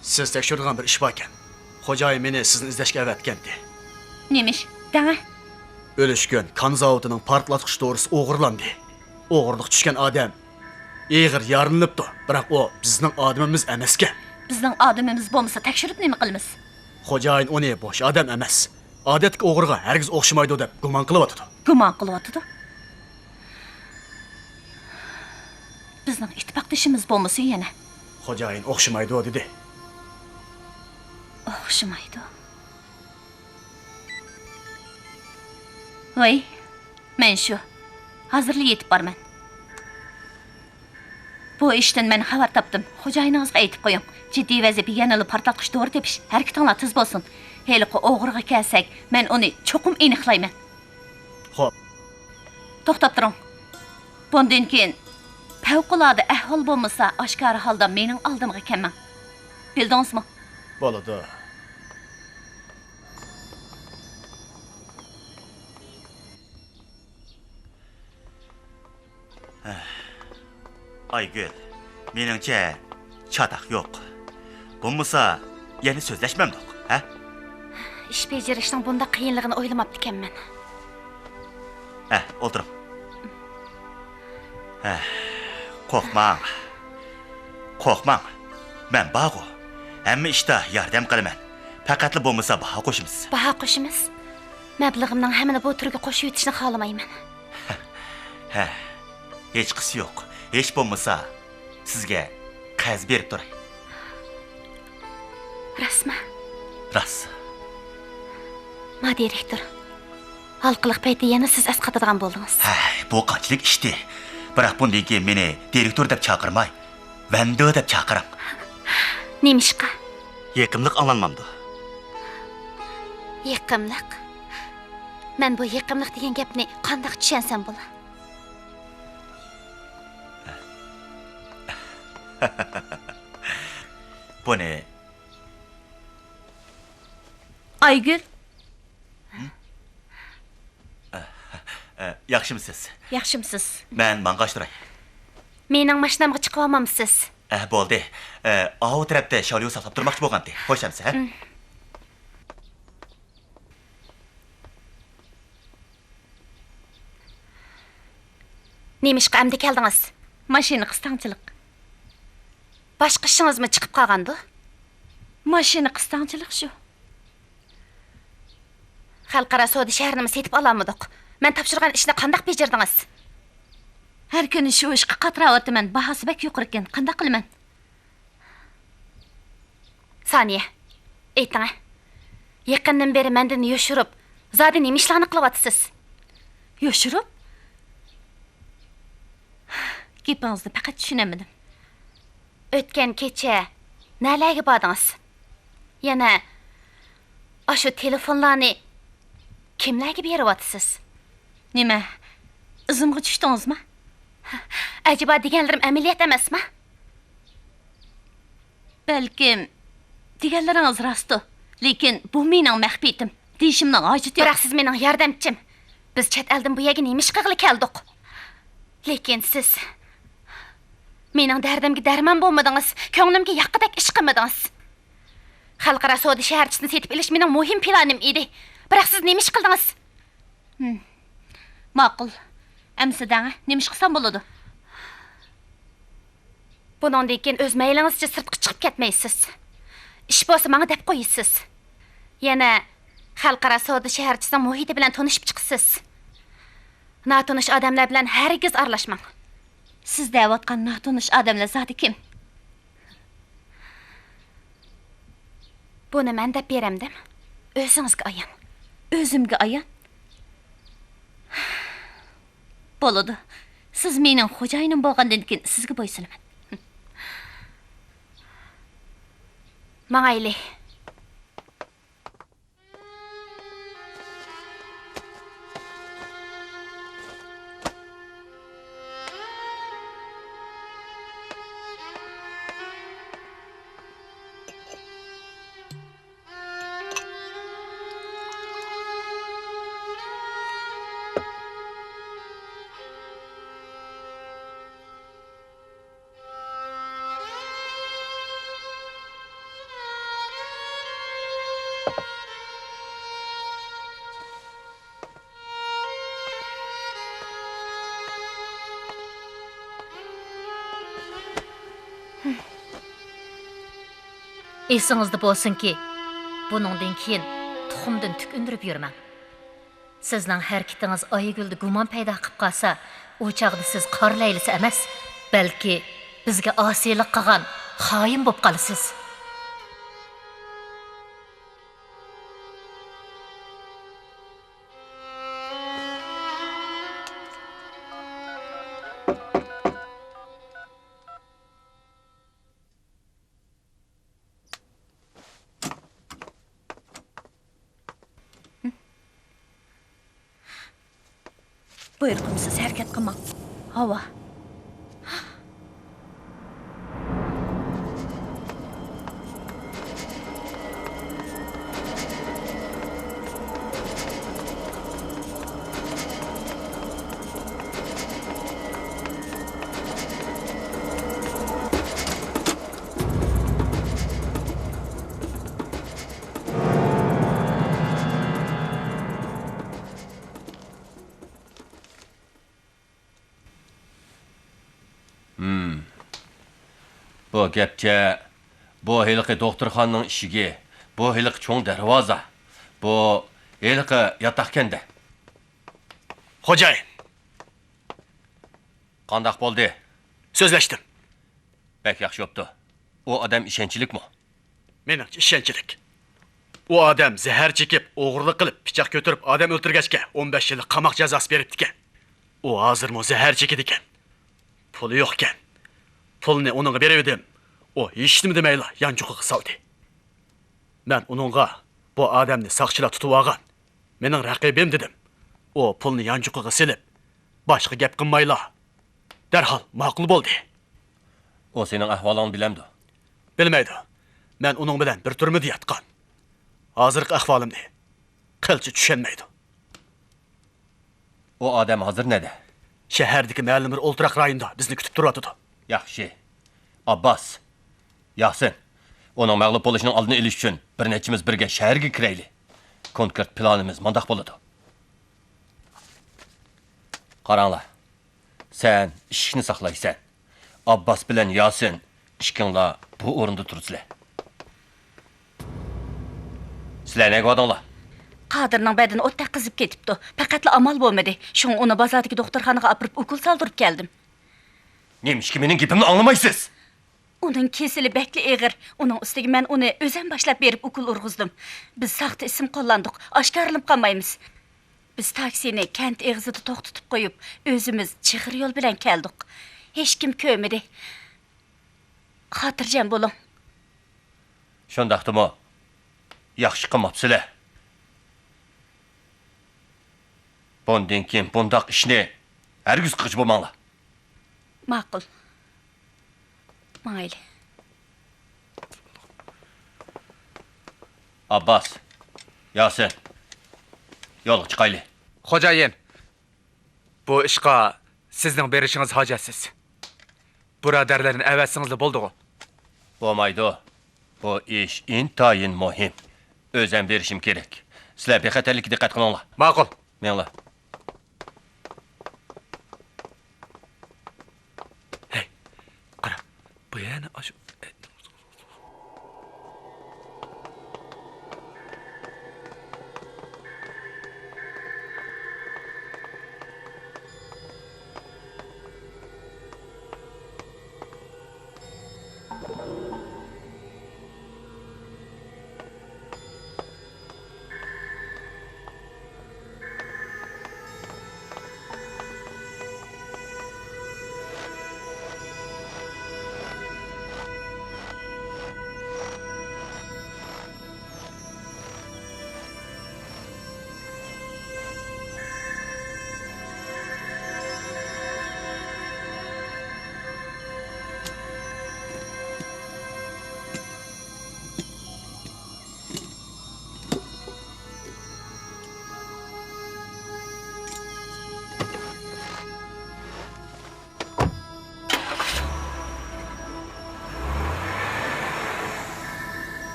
سىز تەكشۈرىدىغان بىر ئىش باركەن. خوجايىن مېنى سىزنى ئىزدەشكە ئەۋەتكەنتى. نېمە ئىش؟ دەڭە. ئۆلۈشكۈن كان زاۋۇتىنىڭ پارتلاتقۇچ دورىسى ئوغرىلاندى. ئوغرىلىققا چۈشكەن ئادەم ئېغىر يارىلىنىپتۇ، بىراق ئۇ بىزنىڭ ئادىمىمىز ئەمەسكەن. بىزنىڭ ئادىمىمىز بولمىسا، تەكشۈرۈپ نېمە قىلىمىز؟ خوجايىن ئۇنى بوش ئادەم ئەمەس، ئادەتتىكى ئوغرىغا ھەرگىز ئوخشىمايدۇ دەپ گۇمان قىلىۋاتىدۇ. گۇمان قىلىۋاتىدۇ؟ بىزنىڭ ئىتتىپاقدىشىمىز بولمىسۇن يەنە. خوجايىن ئوخشىمايدۇ دېدى. ئوخشىمايدۇ. ۋاي، مەن شۇ. ھازىرلا يېتىپ بارىمەن. بۇ ئىشتىن مەن خەۋەر تاپتىم. خوجايىنىڭىزغا ئېيتىپ قويۇڭ. جىددىي ۋەزىپە يەنىلا پارتلاتقۇچ دورا تېپىش. ھەرىكىتىڭلار تېز بولسۇن. ھېلىقى ئوغرىغا كەلسەك، مەن ئۇنى چوقۇم ئېنىقلايمەن. خوپ. توختاپ تۇرۇڭ. بۇندىن كېيىن پەۋقۇلئاددە ئەھۋال بولمىسا، ئاشكارا ھالدا مېنىڭ ئالدىمغا كەلمەڭ. بىلدىڭىزمۇ؟ بولىدۇ. ئايگۈل، مېنىڭچە چاتاق يوق. بولمىسا يەنە سۆزلەشمەمدۇق، ھە؟ ئىش بېجىرىشنىڭ بۇنداق قىيىنلىقىنى ئويلىماپتىكەنمەن. ھە، ئولتۇرۇڭ. ھە، قورقماڭ. قورقماڭ. مەن بارغۇ. ھەممە ئىشتا ياردەم قىلىمەن. پەقەتلا بولمىسا باھا قوشىمىز. باھا قوشىمىز؟ مەبلىغىمنىڭ ھەممىنى بۇ تۈرگە قوشۇۋېتىشنى خالىمايمەن. ھە، ھېچقىسى يوق. ھېچ بولمىسا سىزگە قەرز بېرىپ تۇراي. راستمۇ؟ راست. ما دىرېكتور. ھالقىلىق پەيتتە يەنە سىز ئەسقاتىدىغان بولدىڭىز. ھەي، بۇ قانچىلىك ئىشتى. بىراق بۇندىن كېيىن مېنى دىرېكتور دەپ چاقىرماي، ۋەندو دەپ چاقىرىڭ. نېمىشقا؟ يېقىملىق ئاڭلانمامدۇ؟ يېقىملىق؟ مەن بۇ يېقىملىق دېگەن گەپنى قانداق چۈشەنسەم بولا؟ بۇنى ئايگۈل. ئە، ياخشىمۇسىز؟ ياخشىمۇسىز؟ مەن ماڭغاچ تۇراي. مېنىڭ ماشىنامغا چىقىۋالمامسىز؟ ئە، بولدى. ئە، ئاۋۇ تەرەپتە شاليۇ ساقلاپ تۇرماقچى بولغانتى. خوش ئەمسە، ھە؟ نېمىشقا ئەمدى كەلدىڭىز؟ ماشىنا قىستاڭچىلىق. باشقا ئىشىڭىزمۇ چىقىپ قالغاندۇ؟ ماشىنا قىستاڭچىلىق شۇ. خەلقئارا سودا شەھىرىنىمۇ سېتىپ ئالالمىدۇق. مەن تاپشۇرغان ئىشنى قانداق بېجىردىڭىز؟ ھەر كۈنى شۇ ئىشقا قاتراۋاتىمەن، باھاسى بەك يۇقىرىكەن، قانداق قىلىمەن؟ سانىيە، ئېيتىڭە. يېقىندىن بېرى مەندىن يوشۇرۇپ، زادى نېمە ئىشلارنى قىلىۋاتىسىز؟ يوشۇرۇپ؟ گېپىڭىزنى پەقەت چۈشىنەلمىدىم. ئۆتكەن كېچە نەلەرگە باردىڭىز؟ يەنە ئاشۇ تېلېفونلارنى كىملەرگە بېرىۋاتىسىز؟ نېمە، ئىزىمغا چۈشتىڭىزمۇ؟ ئەجەبا دېگەنلىرىم ئەمەلىيەت ئەمەسمۇ؟ بەلكىم دېگەنلىرىڭىز راستتۇ، لېكىن بۇ مېنىڭ مەخپىيىتىم، دېيىشىمنىڭ ھاجىتى يوق. بىراق سىز مېنىڭ ياردەمچىم. بىز چەت ئەلدىن بۇ يەرگە نېمە ئىش قىلغىلى كەلدۇق؟ لېكىن سىز مېنىڭ دەردىمگە دەرمان بولمىدىڭىز، كۆڭلۈمگە ياققۇدەك ئىش قىلمىدىڭىز. خەلقئارا سودا شەھەرچىسىنى سېتىپ ئېلىش مېنىڭ مۇھىم پىلانىم ئىدى. بىراق سىز نېمە ئىش قىلدىڭىز؟ ھىم. ماقۇل. ئەمسە دەڭە، نېمە ئىش قىلسام بولىدۇ؟ بۇنىڭدىن كېيىن ئۆز مەيلىڭىزچە سىرتقا چىقىپ كەتمەيسىز. ئىش بولسا ماڭا دەپ قويىسىز. يەنە خەلقئارا سودا شەھەرچىسىنىڭ مۇھىتى بىلەن تونۇشۇپ چىقىسىز. ناتونۇش ئادەملەر بىلەن ھەرگىز ئارىلاشماڭ. سىز دەۋاتقان ناتونۇش ئادەملەر زادى كىم؟ بۇنى مەن دەپ بېرەمدىم؟ ئۆزىڭىزگە ئايان. ئۆزۈمگە ئايان؟ بولىدۇ. سىز مېنىڭ خوجايىنىم بولغاندىن كېيىن سىزگە بويسۇنىمەن. ماڭايلى. ئېسىڭىزدە بولسۇنكى، بۇنىڭدىن كېيىن تۇخۇمدىن تۈك ئۈندۈرۈپ يۈرمەڭ. سىزنىڭ ھەرىكىتىڭىز ئايگۈلدە گۇمان پەيدا قىلىپ قالسا، ئۇ چاغدا سىز قار لەيلىسى ئەمەس، بەلكى بىزگە ئاسىيلىق قىلغان خائىن بولۇپ قالىسىز. بۇيرۇقۇمسىز ھەرىكەت قىلماڭ. ھاۋا. ھىم. بۇ گەپچە، بۇ ھېلىقى دوختۇرخانىنىڭ ئىشىكى، بۇ ھېلىقى چوڭ دەرۋازا، بۇ ھېلىقى ياتاقكەندە. خوجايىن! قانداق بولدى؟ سۆزلەشتىم. بەك ياخشى بوپتۇ. ئۇ ئادەم ئىشەنچلىكمۇ؟ مېنىڭچە ئىشەنچلىك. ئۇ ئادەم زەھەر چېكىپ، ئوغرىلىق قىلىپ، پىچاق كۆتۈرۈپ ئادەم ئۆلتۈرگەچكە، ئون بەش يىللىق قاماق جازاسى بېرىپتىكەن. ئۇ ھازىرمۇ زەھەر چېكىدىكەن. پۇلى يوقكەن. پۇلنى ئۇنىڭغا بېرىۋىدىم. ئۇ ھېچنېمە دېمەيلا يانچۇقىغا سالدى. مەن ئۇنىڭغا، بۇ ئادەمنى ساقچىلار تۇتۇۋالغان، مېنىڭ رەقىبىم دېدىم. ئۇ پۇلنى يانچۇقىغا سېلىپ، باشقا گەپ قىلمايلا، دەرھال ماقۇل بولدى. ئۇ سېنىڭ ئەھۋالىڭنى بىلەمدۇ؟ بىلمەيدۇ. مەن ئۇنىڭ بىلەن بىر تۈرمىدە ياتقان. ھازىرقى ئەھۋالىمنى قىلچە چۈشەنمەيدۇ. ئۇ ئادەم ھازىر نەدە؟ شەھەردىكى مەلۇم بىر ئولتۇراق رايوندا بىزنى كۈتۈپ تۇرۇۋاتىدۇ. ياخشى. ئابباس، ياسىن، ئۇنىڭ مەغلۇپ بولۇشىنىڭ ئالدىنى ئېلىش ئۈچۈن بىر نەچچىمىز بىرگە شەھەرگە كىرەيلى. كونكرېت پىلانىمىز مۇنداق بولىدۇ. قاراڭلار، سەن ئىشىكنى ساقلايسەن. ئابباس بىلەن ياسىن، ئىككىڭلار بۇ ئورۇندا تۇرىسىلەر. سىلەر نەگە باردىڭلار؟ قادىرنىڭ بەدىنى ئوتتەك قىزىپ كېتىپتۇ. پەقەتلا ئامال بولمىدى. شۇڭا ئۇنى بازاردىكى دوختۇرخانىغا ئاپىرىپ ئوكۇل سالدۇرۇپ كەلدىم. نېمىشقا مېنىڭ گېپىمنى ئاڭلىمايسىز؟ ئۇنىڭ كېسىلى بەكلا ئېغىر. ئۇنىڭ ئۈستىگە مەن ئۇنى ئۆزۈم باشلاپ بېرىپ ئوكۇل ئۇرغۇزدۇم. بىز ساختا ئىسىم قوللاندۇق. ئاشكارىلىنىپ قالمايمىز. بىز تاكسىنى كەنت ئېغىزىدا توختىتىپ قويۇپ، ئۆزىمىز چىغىر يول بىلەن كەلدۇق. ھېچكىم كۆرمىدى. خاتىرجەم بولۇڭ. شۇنداقتىمۇ ياخشى قىلماپسىلەر. بۇندىن كېيىن بۇنداق ئىشنى ھەرگىز قىلغۇچى بولماڭلار. ماقۇل. ماڭايلى. ئابباس، ياسىن، يولغا چىقايلى. خوجايىن، بۇ ئىشقا سىزنىڭ بېرىشىڭىز ھاجەتسىز. بۇرادەرلەرنى ئەۋەتسىڭىزلا بولدىغۇ. بولمايدۇ. بۇ ئىش ئىنتايىن مۇھىم. ئۆزۈم بېرىشىم كېرەك. سىلەر بىخەتەرلىككە دىققەت قىلىڭلار. ماقۇل. مېڭىڭلار. ھەي، قارا، بۇ يەنە ئاشۇ.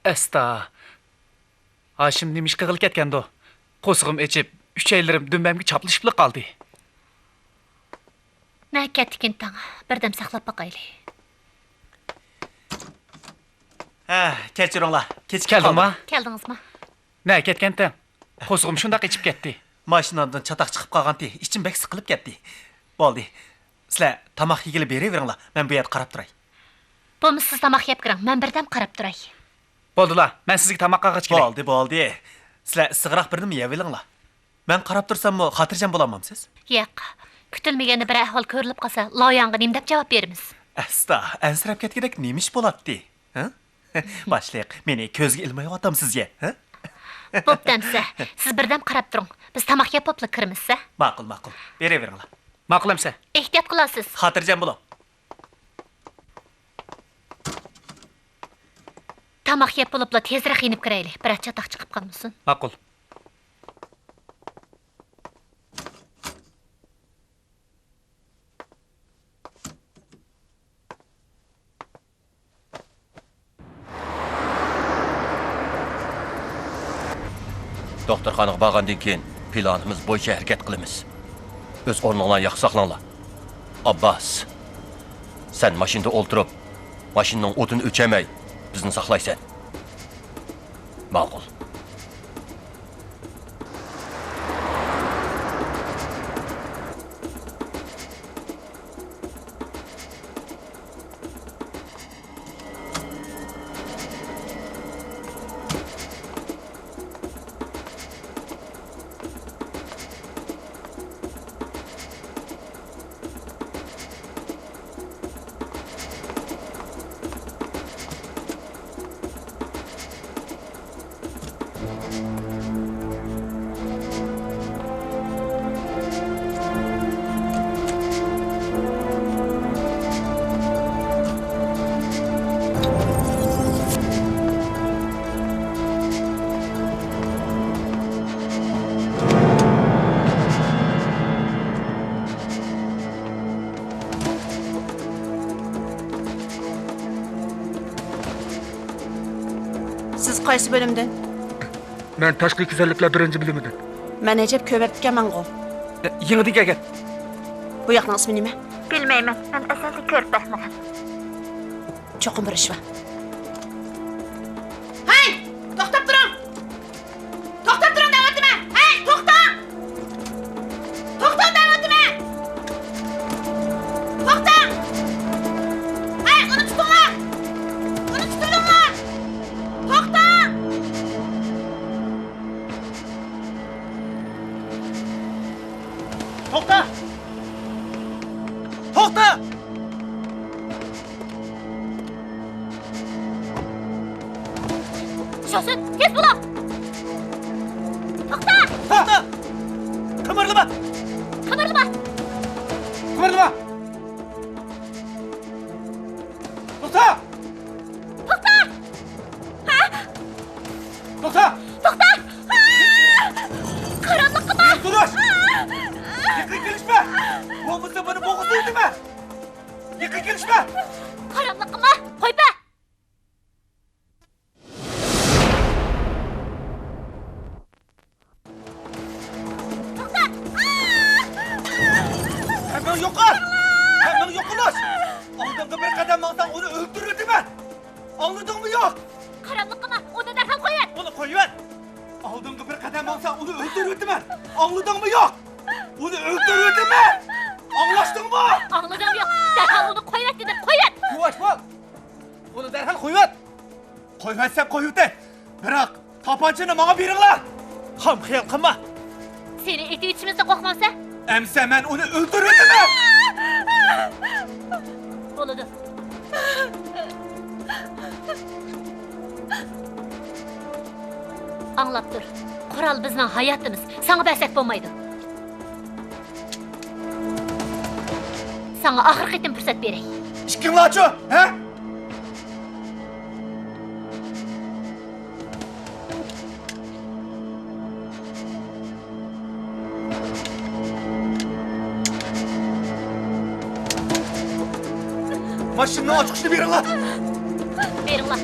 ئەستا. ھاشىم نېمە ئىش قىلغىلى كەتكەندۇ؟ قورسىقىم ئېچىپ، ئۈچەيلىرىم دۈمبەمگە چاپلىشىپلا قالدى. نە كەتتىكىن تاڭ، بىردەم ساقلاپ باقايلى. ھە، كەچۈرۈڭلار، كېچىكىپ كەلدىڭما؟ قالدىم. كەلدىڭىزما؟ نە كەتكەنتىڭ؟ قورسىقىم شۇنداق ئېچىپ كەتتى. ماشىنامدىن چاتاق چىقىپ قالغانتى، ئىچىم بەك سىقىلىپ كەتتى. بولدى، سىلەر تاماق يېگىلى بېرىۋېرىڭلار، مەن بۇ يەردە قاراپ تۇراي. بولمىسا سىز تاماق يەپ كىرىڭ، مەن بىردەم قاراپ تۇراي. بولدىلا، مەن سىزگە تاماق قالغاچ كېلەي. بولدى، بولدى. سىلەر ئىسسىقراق بىر نېمە يەۋېلىڭلار. مەن قاراپ تۇرساممۇ خاتىرجەم بولالمامسىز؟ ياق. كۈتۈلمىگەندە بىرەر ئەھۋال كۆرۈلۈپ قالسا، لاۋياڭغا نېمە دەپ جاۋاب بېرىمىز؟ ئەستا، ئەنسىرەپ كەتكۈدەك نېمە ئىش بولاتتى؟ ھە؟ باشلىق، مېنى كۆزگە ئىلمايۋاتامسىز يە، ھە؟ بوپتۇ ئەمسە، سىز بىردەم قاراپ تۇرۇڭ. بىز تاماق يەپ بوپلا كىرىمىز ھە؟ ماقۇل، ماقۇل. بېرىۋېرىڭلار. ماقۇل ئەمسە. ئېھتىيات قىلارسىز. خاتىرجەم بولۇڭ. تاماق يەپ بولۇپلا تېزرەك يېنىپ كىرەيلى، بىرەر چاتاق چىقىپ قالمىسۇن. ماقۇل. دوختۇرخانىغا بارغاندىن كېيىن پىلانىمىز بويىچە ھەرىكەت قىلىمىز. ئۆز ئورنۇڭلارنى ياخشى ساقلاڭلار. ئابباس، سەن ماشىنىدا ئولتۇرۇپ، ماشىنىنىڭ ئوتىنى ئۆچۈرمەي، بىزنى ساقلايسەن. ماقۇل. سىز قايسى بۆلۈمدىن؟ مەن تاشقى گۈزەللىكلەر بىرىنچى بۆلۈمىدىن. مەن ئەجەب كۆرۈۋەتتىكەنمەنغۇ. يېڭىدىن كەلگەن. بۇ ياقنىڭ ئىسمى نېمە؟ بىلمەيمەن، مەن ئەزەلدىن كۆرۈپ باقمىغان. چوقۇم بىر ئىش بار. ھەي! توختاپ تۇرۇڭ! توختاپ تۇرۇڭ دەۋاتىمەن! ھەي، توختاڭ! توختاڭ دەۋاتىمەن! توختاڭ! ھەي، ئۇنى تۇتۇڭلار! ئۇنى تۇتۇۋېلىڭلار! توختاڭ! توختا! توختا! شوسۇن، تېز بولۇڭ! توختا! توختا! قىمىرلىما! قىمىرلىما! قىمىرلىما! توختا! توختا! ھە؟ توختا! توختا! ھە! قاراملىق قىلما! تۇرۇش! ھە! يېقىن كېلىشمە! بولمىسا بۇنى بوغۇزلىۋېتىمەن! يېقىن كېلىشمە! قاراملىق قىلما! قويۇپ بەر! توختا! ھەممىڭ يوقال! ھەممىڭ يوقىلىش! ئالدىڭغا بىر قەدەم ماڭساڭ، ئۇنى ئۆلتۈرۈۋېتىمەن! ئاڭلىدىڭمۇ يوق؟ قاراملىق قىلما! ئۇنى دەرھال قويۇۋەت! ئۇنى قويۇۋەت! ئالدىڭغا بىر قەدەم ماڭساڭ، ئۇنى ئۆلتۈرۈۋېتىمەن! ئاڭلىدىڭمۇ يوق؟ ئۇنى ئۆلتۈرۈۋېتىمەن! ئاڭلاشتىڭمۇ؟ ئاڭلىدىڭمۇ يوق؟ دەرھال ئۇنى قويۇۋەت دېدىم، قويۇۋەت! يۇۋاش بول! ئۇنى دەرھال قويۇۋەت! قويۇۋەتسەم قويۇۋېتەي! بىراق، تاپانچىنى ماڭا بېرىڭلار! خام خىيال قىلما! سېنى ئېتىۋېتىشىمىزدىن قورقمامسەن؟ ئەمسە مەن ئۇنى ئۆلتۈرۈۋېتىمەن! بولىدۇ. ئاڭلاپ تۇر. قورال بىزنىڭ ھاياتىمىز. ساڭا بەرسەك بولمايدۇ. ساڭا ئاخىرقى قېتىم پۇرسەت بېرەي. ئىككىڭلارچۇ، ھە؟ ماشىنىنىڭ ئاچقۇچىنى بېرىڭلار! بېرىڭلار!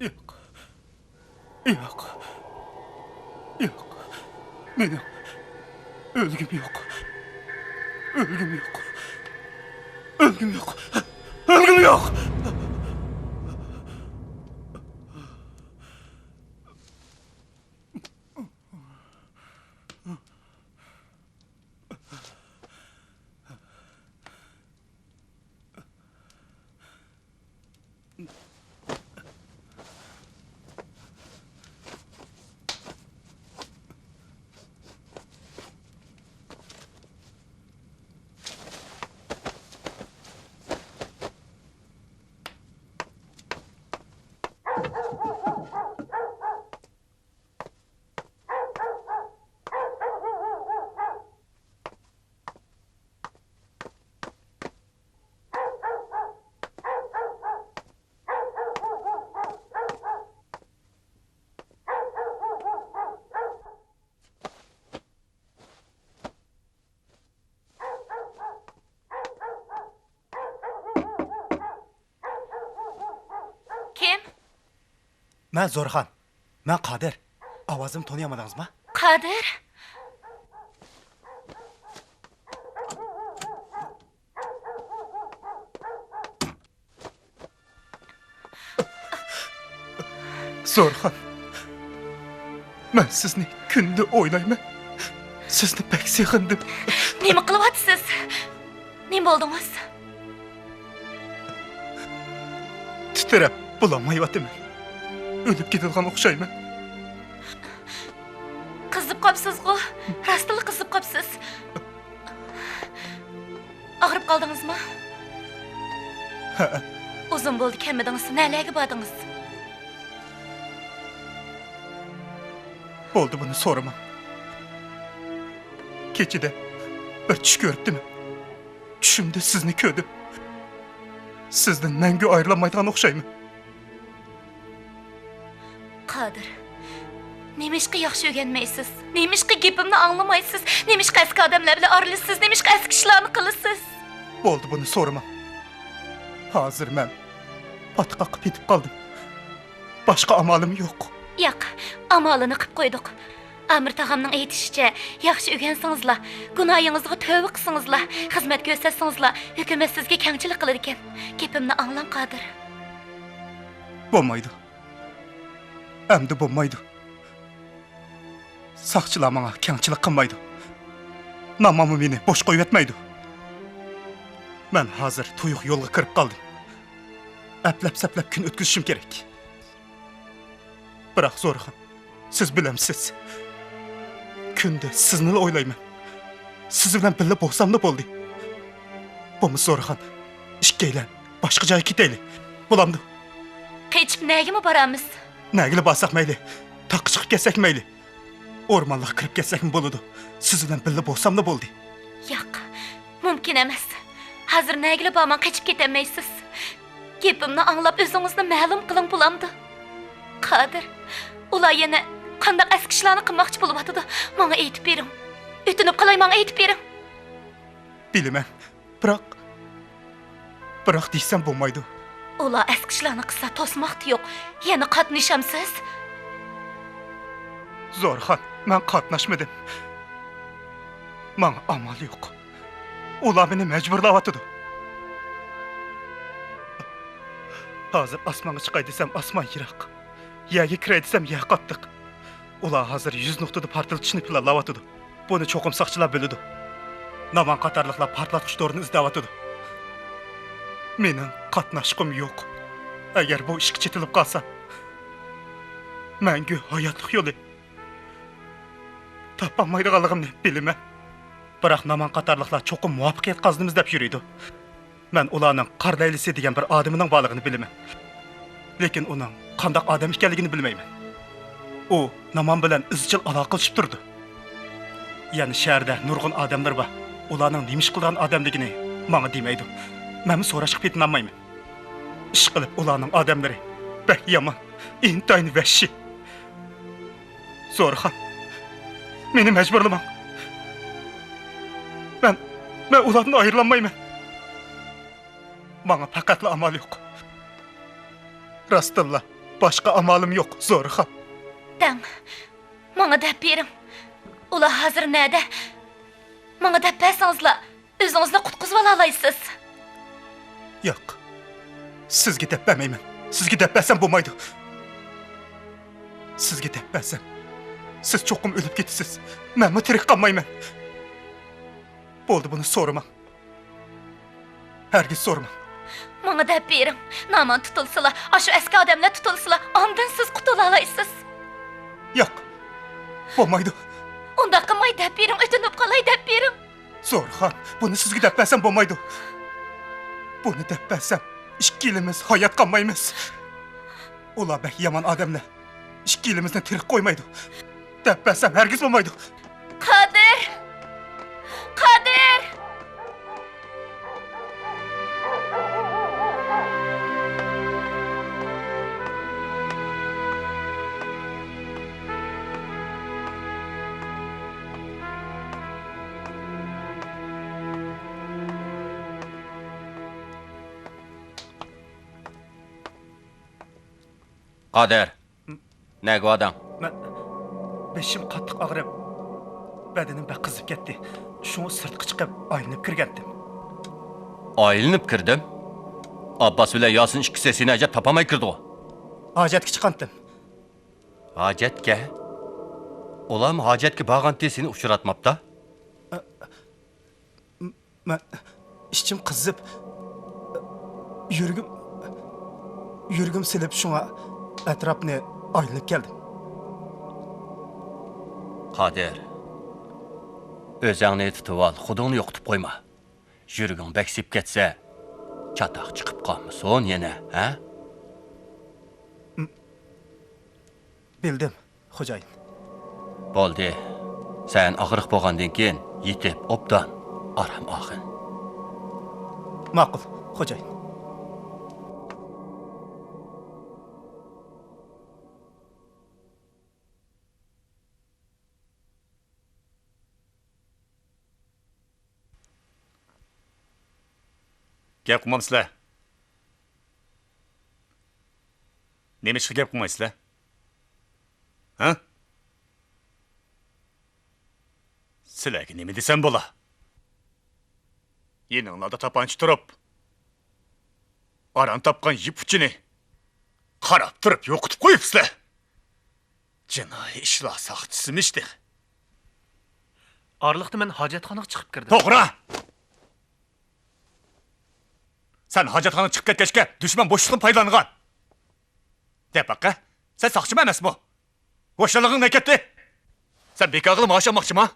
ياق. ياق. ياق. مېنىڭ ئۆلگۈم يوق. ئۆلگۈم يوق. ئۆلگۈم يوق. ئۆلگۈم يوق. كىم؟ مەن زورخان. مەن قادىر. ئاۋازىمنى تونۇيالمىدىڭىزمۇ؟ قادىر؟ زورخان، مەن سىزنى كۈندە ئويلايمەن. سىزنى بەك سېغىندىم. نېمە قىلىۋاتىسىز؟ نېمە بولدىڭىز؟ تىترەپ بولالمايۋاتىمەن. ئۆلۈپ كېتىدىغان ئوخشايمەن. قىزىپ قاپسىزغۇ؟ راستلا قىزىپ قاپسىز. ئاغرىپ قالدىڭىزمۇ؟ ھەئە. ئۇزۇن بولدى كەلمىدىڭىز. نەلەرگە باردىڭىز؟ بولدى، بۇنى سورىماڭ. كېچىدە بىر چۈش كۆرۈپتىمەن. چۈشۈمدە سىزنى كۆردۈم. سىزدىن مەڭگۈ ئايرىلالمايدىغان ئوخشايمەن. قادىر، نېمىشقا ياخشى ئۆگەنمەيسىز؟ نېمىشقا گېپىمنى ئاڭلىمايسىز؟ نېمىشقا ئەسكى ئادەملەر بىلەن ئارىلىشىسىز؟ نېمىشقا ئەسكى ئىشلارنى قىلىسىز؟ بولدى، بۇنى سورىماڭ. ھازىر مەن پاتقاققا پېتىپ قالدىم. باشقا ئامالىم يوق. ياق، ئامالىنى قىپ قويدۇق. ئامىر تاغامنىڭ ئېيتىشىچە، ياخشى ئۆگەنسىڭىزلا، گۇناھىڭىزغا تۆۋە قىلسىڭىزلا، خىزمەت كۆرسەتسىڭىزلا، ھۆكۈمەت سىزگە كەڭچىلىك قىلىدىكەن. گېپىمنى ئاڭلاڭ، قادىر. بولمايدۇ. ئەمدى بولمايدۇ. ساقچىلار ماڭا كەڭچىلىك قىلمايدۇ. ناماممۇ مېنى بوش قويۇۋەتمەيدۇ. مەن ھازىر تۇيۇق يولغا كىرىپ قالدىم. ئەپلەپ-سەپلەپ كۈن ئۆتكۈزۈشۈم كېرەك. بىراق زورخان، سىز بىلەمسىز؟ كۈندە سىزنىلا ئويلايمەن. سىز بىلەن بىللە بولساملا بولدى. بولمىسا زورخان، ئىككىيلەن باشقا جايغا كېتەيلى. بولامدۇ؟ قېچىپ نەگىمۇ بارامىز؟ نەگىلا بارساق مەيلى. تاغقا چىقىپ كەتسەك مەيلى. ئورمانلىققا كىرىپ كەتسەكمۇ بولىدۇ. سىز بىلەن بىللە بولساملا بولدى. ياق، مۇمكىن ئەمەس. ھازىر نەگىلا بارماڭ، قېچىپ كېتەلمەيسىز. گېپىمنى ئاڭلاپ، ئۆزىڭىزنى مەلۇم قىلىڭ، بولامدۇ؟ قادىر، ئۇلار يەنە قانداق ئەسكى ئىشلارنى قىلماقچى بولۇۋاتىدۇ؟ ماڭا ئېيتىپ بېرىڭ. ئۆتۈنۈپ قالاي، ماڭا ئېيتىپ بېرىڭ. بىلىمەن. بىراق، بىراق دېسەم بولمايدۇ. ئۇلار ئەسكى ئىشلارنى قىلسا توسماقتا يوق. يەنە قاتنىشامسىز؟ زورخان، مەن قاتناشمىدىم. ماڭا ئامال يوق. ئۇلار مېنى مەجبۇرلاۋاتىدۇ. ھازىر ئاسمانغا چىقاي دېسەم، ئاسمان يىراق. يەرگە كىرەي دېسەم، يەر قاتتىق. ئۇلار ھازىر يۈز نۇقتىدا پارتلىتىشنى پىلانلاۋاتىدۇ. بۇنى چوقۇم ساقچىلار بىلىدۇ. نامان قاتارلىقلار پارتلاتقۇچ دورىنى ئىزدەۋاتىدۇ. مېنىڭ قاتناشقۇم يوق. ئەگەر بۇ ئىشقا چېتىلىپ قالسام، مەڭگۈ ھاياتلىق يولى تاپالمايدىغانلىقىمنى بىلىمەن. بىراق نامان قاتارلىقلار چوقۇم مۇۋەپپەقىيەت قازىنىمىز دەپ يۈرىدۇ. مەن ئۇلارنىڭ قارا لەيلىسى دېگەن بىر ئادىمىنىڭ بارلىقىنى بىلىمەن. لېكىن ئۇنىڭ قانداق ئادەم ئىكەنلىكىنى بىلمەيمەن. ئۇ نامان بىلەن ئىزچىل ئالاقىلىشىپ تۇرىدۇ. يەنە شەھەردە نۇرغۇن ئادەملىرى بار. ئۇلارنىڭ نېمە ئىش قىلىدىغان ئادەملىكىنى ماڭا دېمەيدۇ. مەنمۇ سوراشقا پېتىنالمايمەن. ئىشقىلىپ ئۇلارنىڭ ئادەملىرى بەك يامان، ئىنتايىن ۋەھشىي. زورخان، مېنى مەجبۇرلىماڭ. مەن، مەن ئۇلاردىن ئايرىلالمايمەن. ماڭا پەقەتلا ئامال يوق. راستتىنلا، باشقا ئامالىم يوق، زورىخان. دەڭ، ماڭا دەپ بېرىڭ. ئۇلار ھازىر نەدە؟ ماڭا دەپ بەرسىڭىزلا، ئۆزىڭىزنى قۇتقۇزۇۋالالايسىز. ياق، سىزگە دەپ بەرمەيمەن. سىزگە دەپ بەرسەم بولمايدۇ. سىزگە دەپ بەرسەم، سىز چوقۇم ئۆلۈپ كېتىسىز. مەنمۇ تىرىك قالمايمەن. بولدى، بۇنى سورىماڭ. ھەرگىز سورىماڭ. ماڭا دەپ بېرىڭ. نامان تۇتۇلسىلا، ئاشۇ ئەسكى ئادەملەر تۇتۇلسىلا، ئاندىن سىز قۇتۇلالايسىز. ياق، بولمايدۇ. ئۇنداق قىلماي دەپ بېرىڭ، ئۆتۈنۈپ قالاي دەپ بېرىڭ. زورىخان، بۇنى سىزگە دەپ بەرسەم بولمايدۇ. بۇنى دەپ بەرسەم، ئىككىلىمىز ھايات قالمايمىز. ئۇلار بەك يامان ئادەملەر. ئىككىلىمىزنى تىرىك قويمايدۇ. دەپ بەرسەم ھەرگىز بولمايدۇ. قادىر! قادىر! قادىر، نەگە باردىڭ؟ مەن بېشىم قاتتىق ئاغرىپ، بەدىنىم بەك قىزىپ كەتتى. شۇڭا سىرتقا چىقىپ ئايلىنىپ كىرگەنتىم. ئايلىنىپ كىردىم؟ ئابباس بىلەن ياسىن ئىككىسى سېنى ئەجەب تاپالماي كىردىغۇ؟ ھاجەتكە چىققانتىم. ھاجەتكە؟ ئۇلارمۇ ھاجەتكە بارغانتى، سېنى ئۇچراتماپتا؟ مەن ئىچىم قىزىپ، يۈرىكىم، يۈرىكىم سېلىپ، شۇڭا ئەتراپنى ئايلىنىپ كەلدىم. قادىر، ئۆزۈڭنى تۇتۇۋال، خۇدۇڭنى يوقىتىپ قويما. يۈرىكىڭ بەك سېلىپ كەتسە، چاتاق چىقىپ قالمىسۇن يەنە، ھە؟ بىلدىم، خوجايىن. بولدى. سەن ئاغرىق بولغاندىن كېيىن يېتىپ ئوبدان ئارام ئالغىن. ماقۇل، خوجايىن. گەپ قىلمامسىلەر؟ نېمىشقا گەپ قىلمايسىلەر؟ ھە؟ سىلەرگە نېمە دېسەم بولا؟ يېنىڭلاردا تاپانچا تۇرۇپ، ئاران تاپقان يىپ ئۇچىنى قاراپ تۇرۇپ يوقىتىپ قويۇپسىلەر. جىنايى ئىشلار ساقچىسىمىش تېخى. ئارىلىقتا مەن ھاجەتخانىغا چىقىپ كىردىم. توغرا! سەن ھاجەتخانىغا چىقىپ كەتكەچكە، دۈشمەن بوشلۇقتىن پايدىلانغان. دەپ باققا، سەن ساقچىمۇ ئەمەسمۇ؟ ھوشيارلىقىڭ نەگە كەتتى؟ سەن بىكارغىلا مائاش ئالماقچىما؟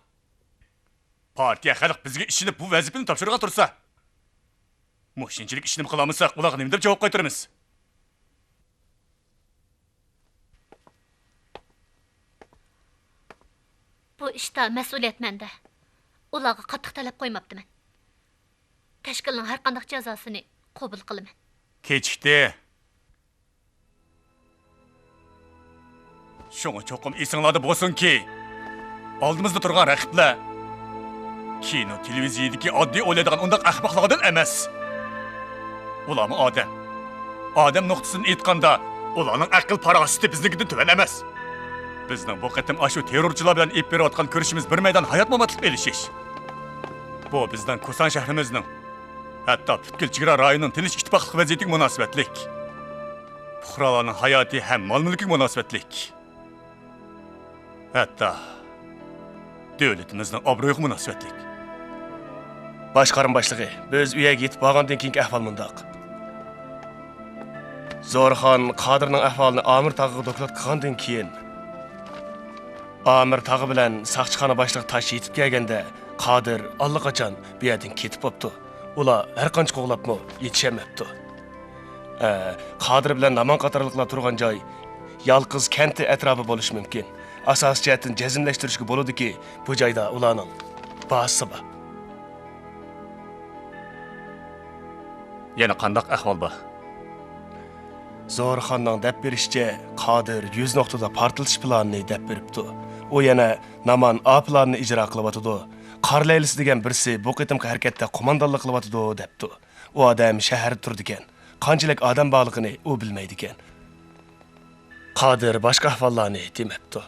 پارتىيە، خەلق بىزگە ئىشىنىپ بۇ ۋەزىپىنى تاپشۇرغان تۇرسا، مۇشۇنچىلىك ئىشنىمۇ قىلالمىساق، ئۇلارغا نېمە دەپ جاۋاب قايتۇرىمىز؟ بۇ ئىشتا مەسئۇلىيەت مەندە. ئۇلارغا قاتتىق تەلەپ قويماپتىمەن. تەشكىلنىڭ ھەرقانداق جازاسىنى قوبۇل قىلىمەن. كېچىكتى. شۇڭا چوقۇم ئېسىڭلاردا بولسۇنكى، ئالدىمىزدا تۇرغان رەقىبلەر كىنو، تېلېۋىزىيەدىكى ئاددىي ئوينايدىغان ئۇنداق ئەخمەقلەردىن ئەمەس. ئۇلارمۇ ئادەم. ئادەم نۇقتىسىدىن ئېيتقاندا، ئۇلارنىڭ ئەقىل-پاراسىتى بىزنىڭكىدىن تۆۋەن ئەمەس. بىزنىڭ بۇ قېتىم ئاشۇ تېررورچىلار بىلەن ئېلىپ بېرىۋاتقان كۈرىشىمىز بىر مەيدان ھايات-ماماتلىق ئېلىشىش. بۇ بىزنىڭ كۇسان شەھىرىمىزنىڭ، ھەتتا پۈتكۈل چېگرا رايونىنىڭ تىنچ ئىتتىپاقلىق ۋەزىيىتىگە مۇناسىۋەتلىك. پۇقرالارنىڭ ھاياتى ھەم مال-مۈلكىگە مۇناسىۋەتلىك. ھەتتا دۆلىتىمىزنىڭ ئابرۇيىغا مۇناسىۋەتلىك. باش قارمى باشلىقى، بىز ئۇ يەرگە يېتىپ بارغاندىن كېيىنكى ئەھۋال مۇنداق. زورىخان قادىرنىڭ ئەھۋالىنى ئامىر تاغىغا دوكلات قىلغاندىن كېيىن، ئامىر تاغا بىلەن ساقچىخانا باشلىقى تاش يېتىپ كەلگەندە، قادىر ئاللىقاچان بۇ يەردىن كېتىپ بوپتۇ. ئۇلار ھەر قانچە قوغلاپمۇ يېتىشەلمەپتۇ. ئە، قادىر بىلەن نامان قاتارلىقلار تۇرغان جاي يالقۇز كەنتى ئەتراپى بولۇشى مۇمكىن. ئاساسىي جەھەتتىن جەزملەشتۈرۈشكە بولىدۇكى، بۇ جايدا ئۇلارنىڭ بازىسى بار. يەنە قانداق ئەھۋال بار؟ زورىخاننىڭ دەپ بېرىشىچە، قادىر يۈز نۇقتىدا پارتلىتىش پىلانىنى دەپ بېرىپتۇ. ئۇ يەنە نامان ئا پىلانىنى ئىجرا قىلىۋاتىدۇ. قارا لەيلىسى دېگەن بىرسى بۇ قېتىمقى ھەرىكەتتە قوماندانلىق قىلىۋاتىدۇ، دەپتۇ. ئۇ ئادەم شەھەردە تۇرىدىكەن. قانچىلىك ئادەم بارلىقىنى ئۇ بىلمەيدىكەن. قادىر باشقا ئەھۋاللارنى دېمەپتۇ.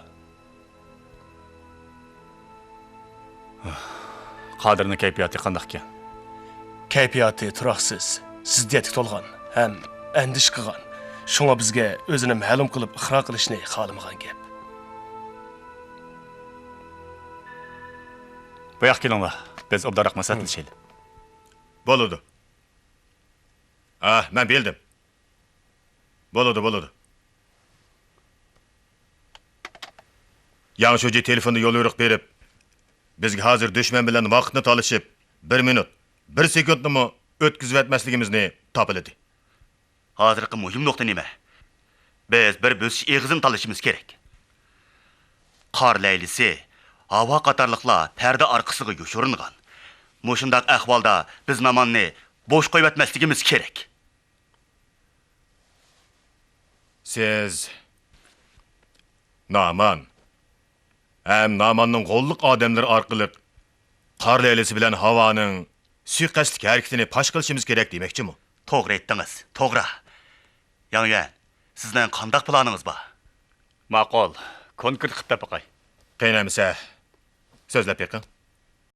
قادىرنىڭ كەيپىياتى قانداقكەن؟ كەيپىياتى تۇراقسىز، زىددىيەتكە تولغان ھەم ئەندىشە قىلغان. شۇڭا بىزگە ئۆزىنى مەلۇم قىلىپ ئىقرار قىلىشنى خالىمىغان گەپ. بۇياققا كېلىڭلار، بىز ئوبدانراق مەسلىھەتلىشەيلى. بولىدۇ. ھە، مەن بىلدىم. بولىدۇ، بولىدۇ. ياڭ شۇجى تېلېفوندا يوليورۇق بېرىپ، بىزگە ھازىر دۈشمەن بىلەن ۋاقىتنى تالىشىپ، بىر مىنۇت، بىر سېكۇنتنىمۇ ئۆتكۈزۈۋەتمەسلىكىمىزنى تاپىلىدى. ھازىرقى مۇھىم نۇقتا نېمە؟ بىز بىر بۆسۈش ئېغىزىنى تاللىشىمىز كېرەك. قار لەيلىسى، ھاۋا قاتارلىقلار پەردە ئارقىسىغا يوشۇرۇنغان. مۇشۇنداق ئەھۋالدا بىز ناماننى بوش قويۇۋەتمەسلىكىمىز كېرەك. سىز نامان ھەم ناماننىڭ غوللۇق ئادەملىرى ئارقىلىق قار لەيلىسى بىلەن ھاۋانىڭ سۇيىقەستلىك ھەرىكىتىنى پاش قىلىشىمىز كېرەك دېمەكچىمۇ؟ توغرا ئېيتتىڭىز، توغرا. ياڭ يۈەن، سىزنىڭ قانداق پىلانىڭىز بار؟ ماقۇل، كونكرېت قىلىپ دەپ باقاي. قېنى ئەمىسە، سۆزلەپ بېقىڭ.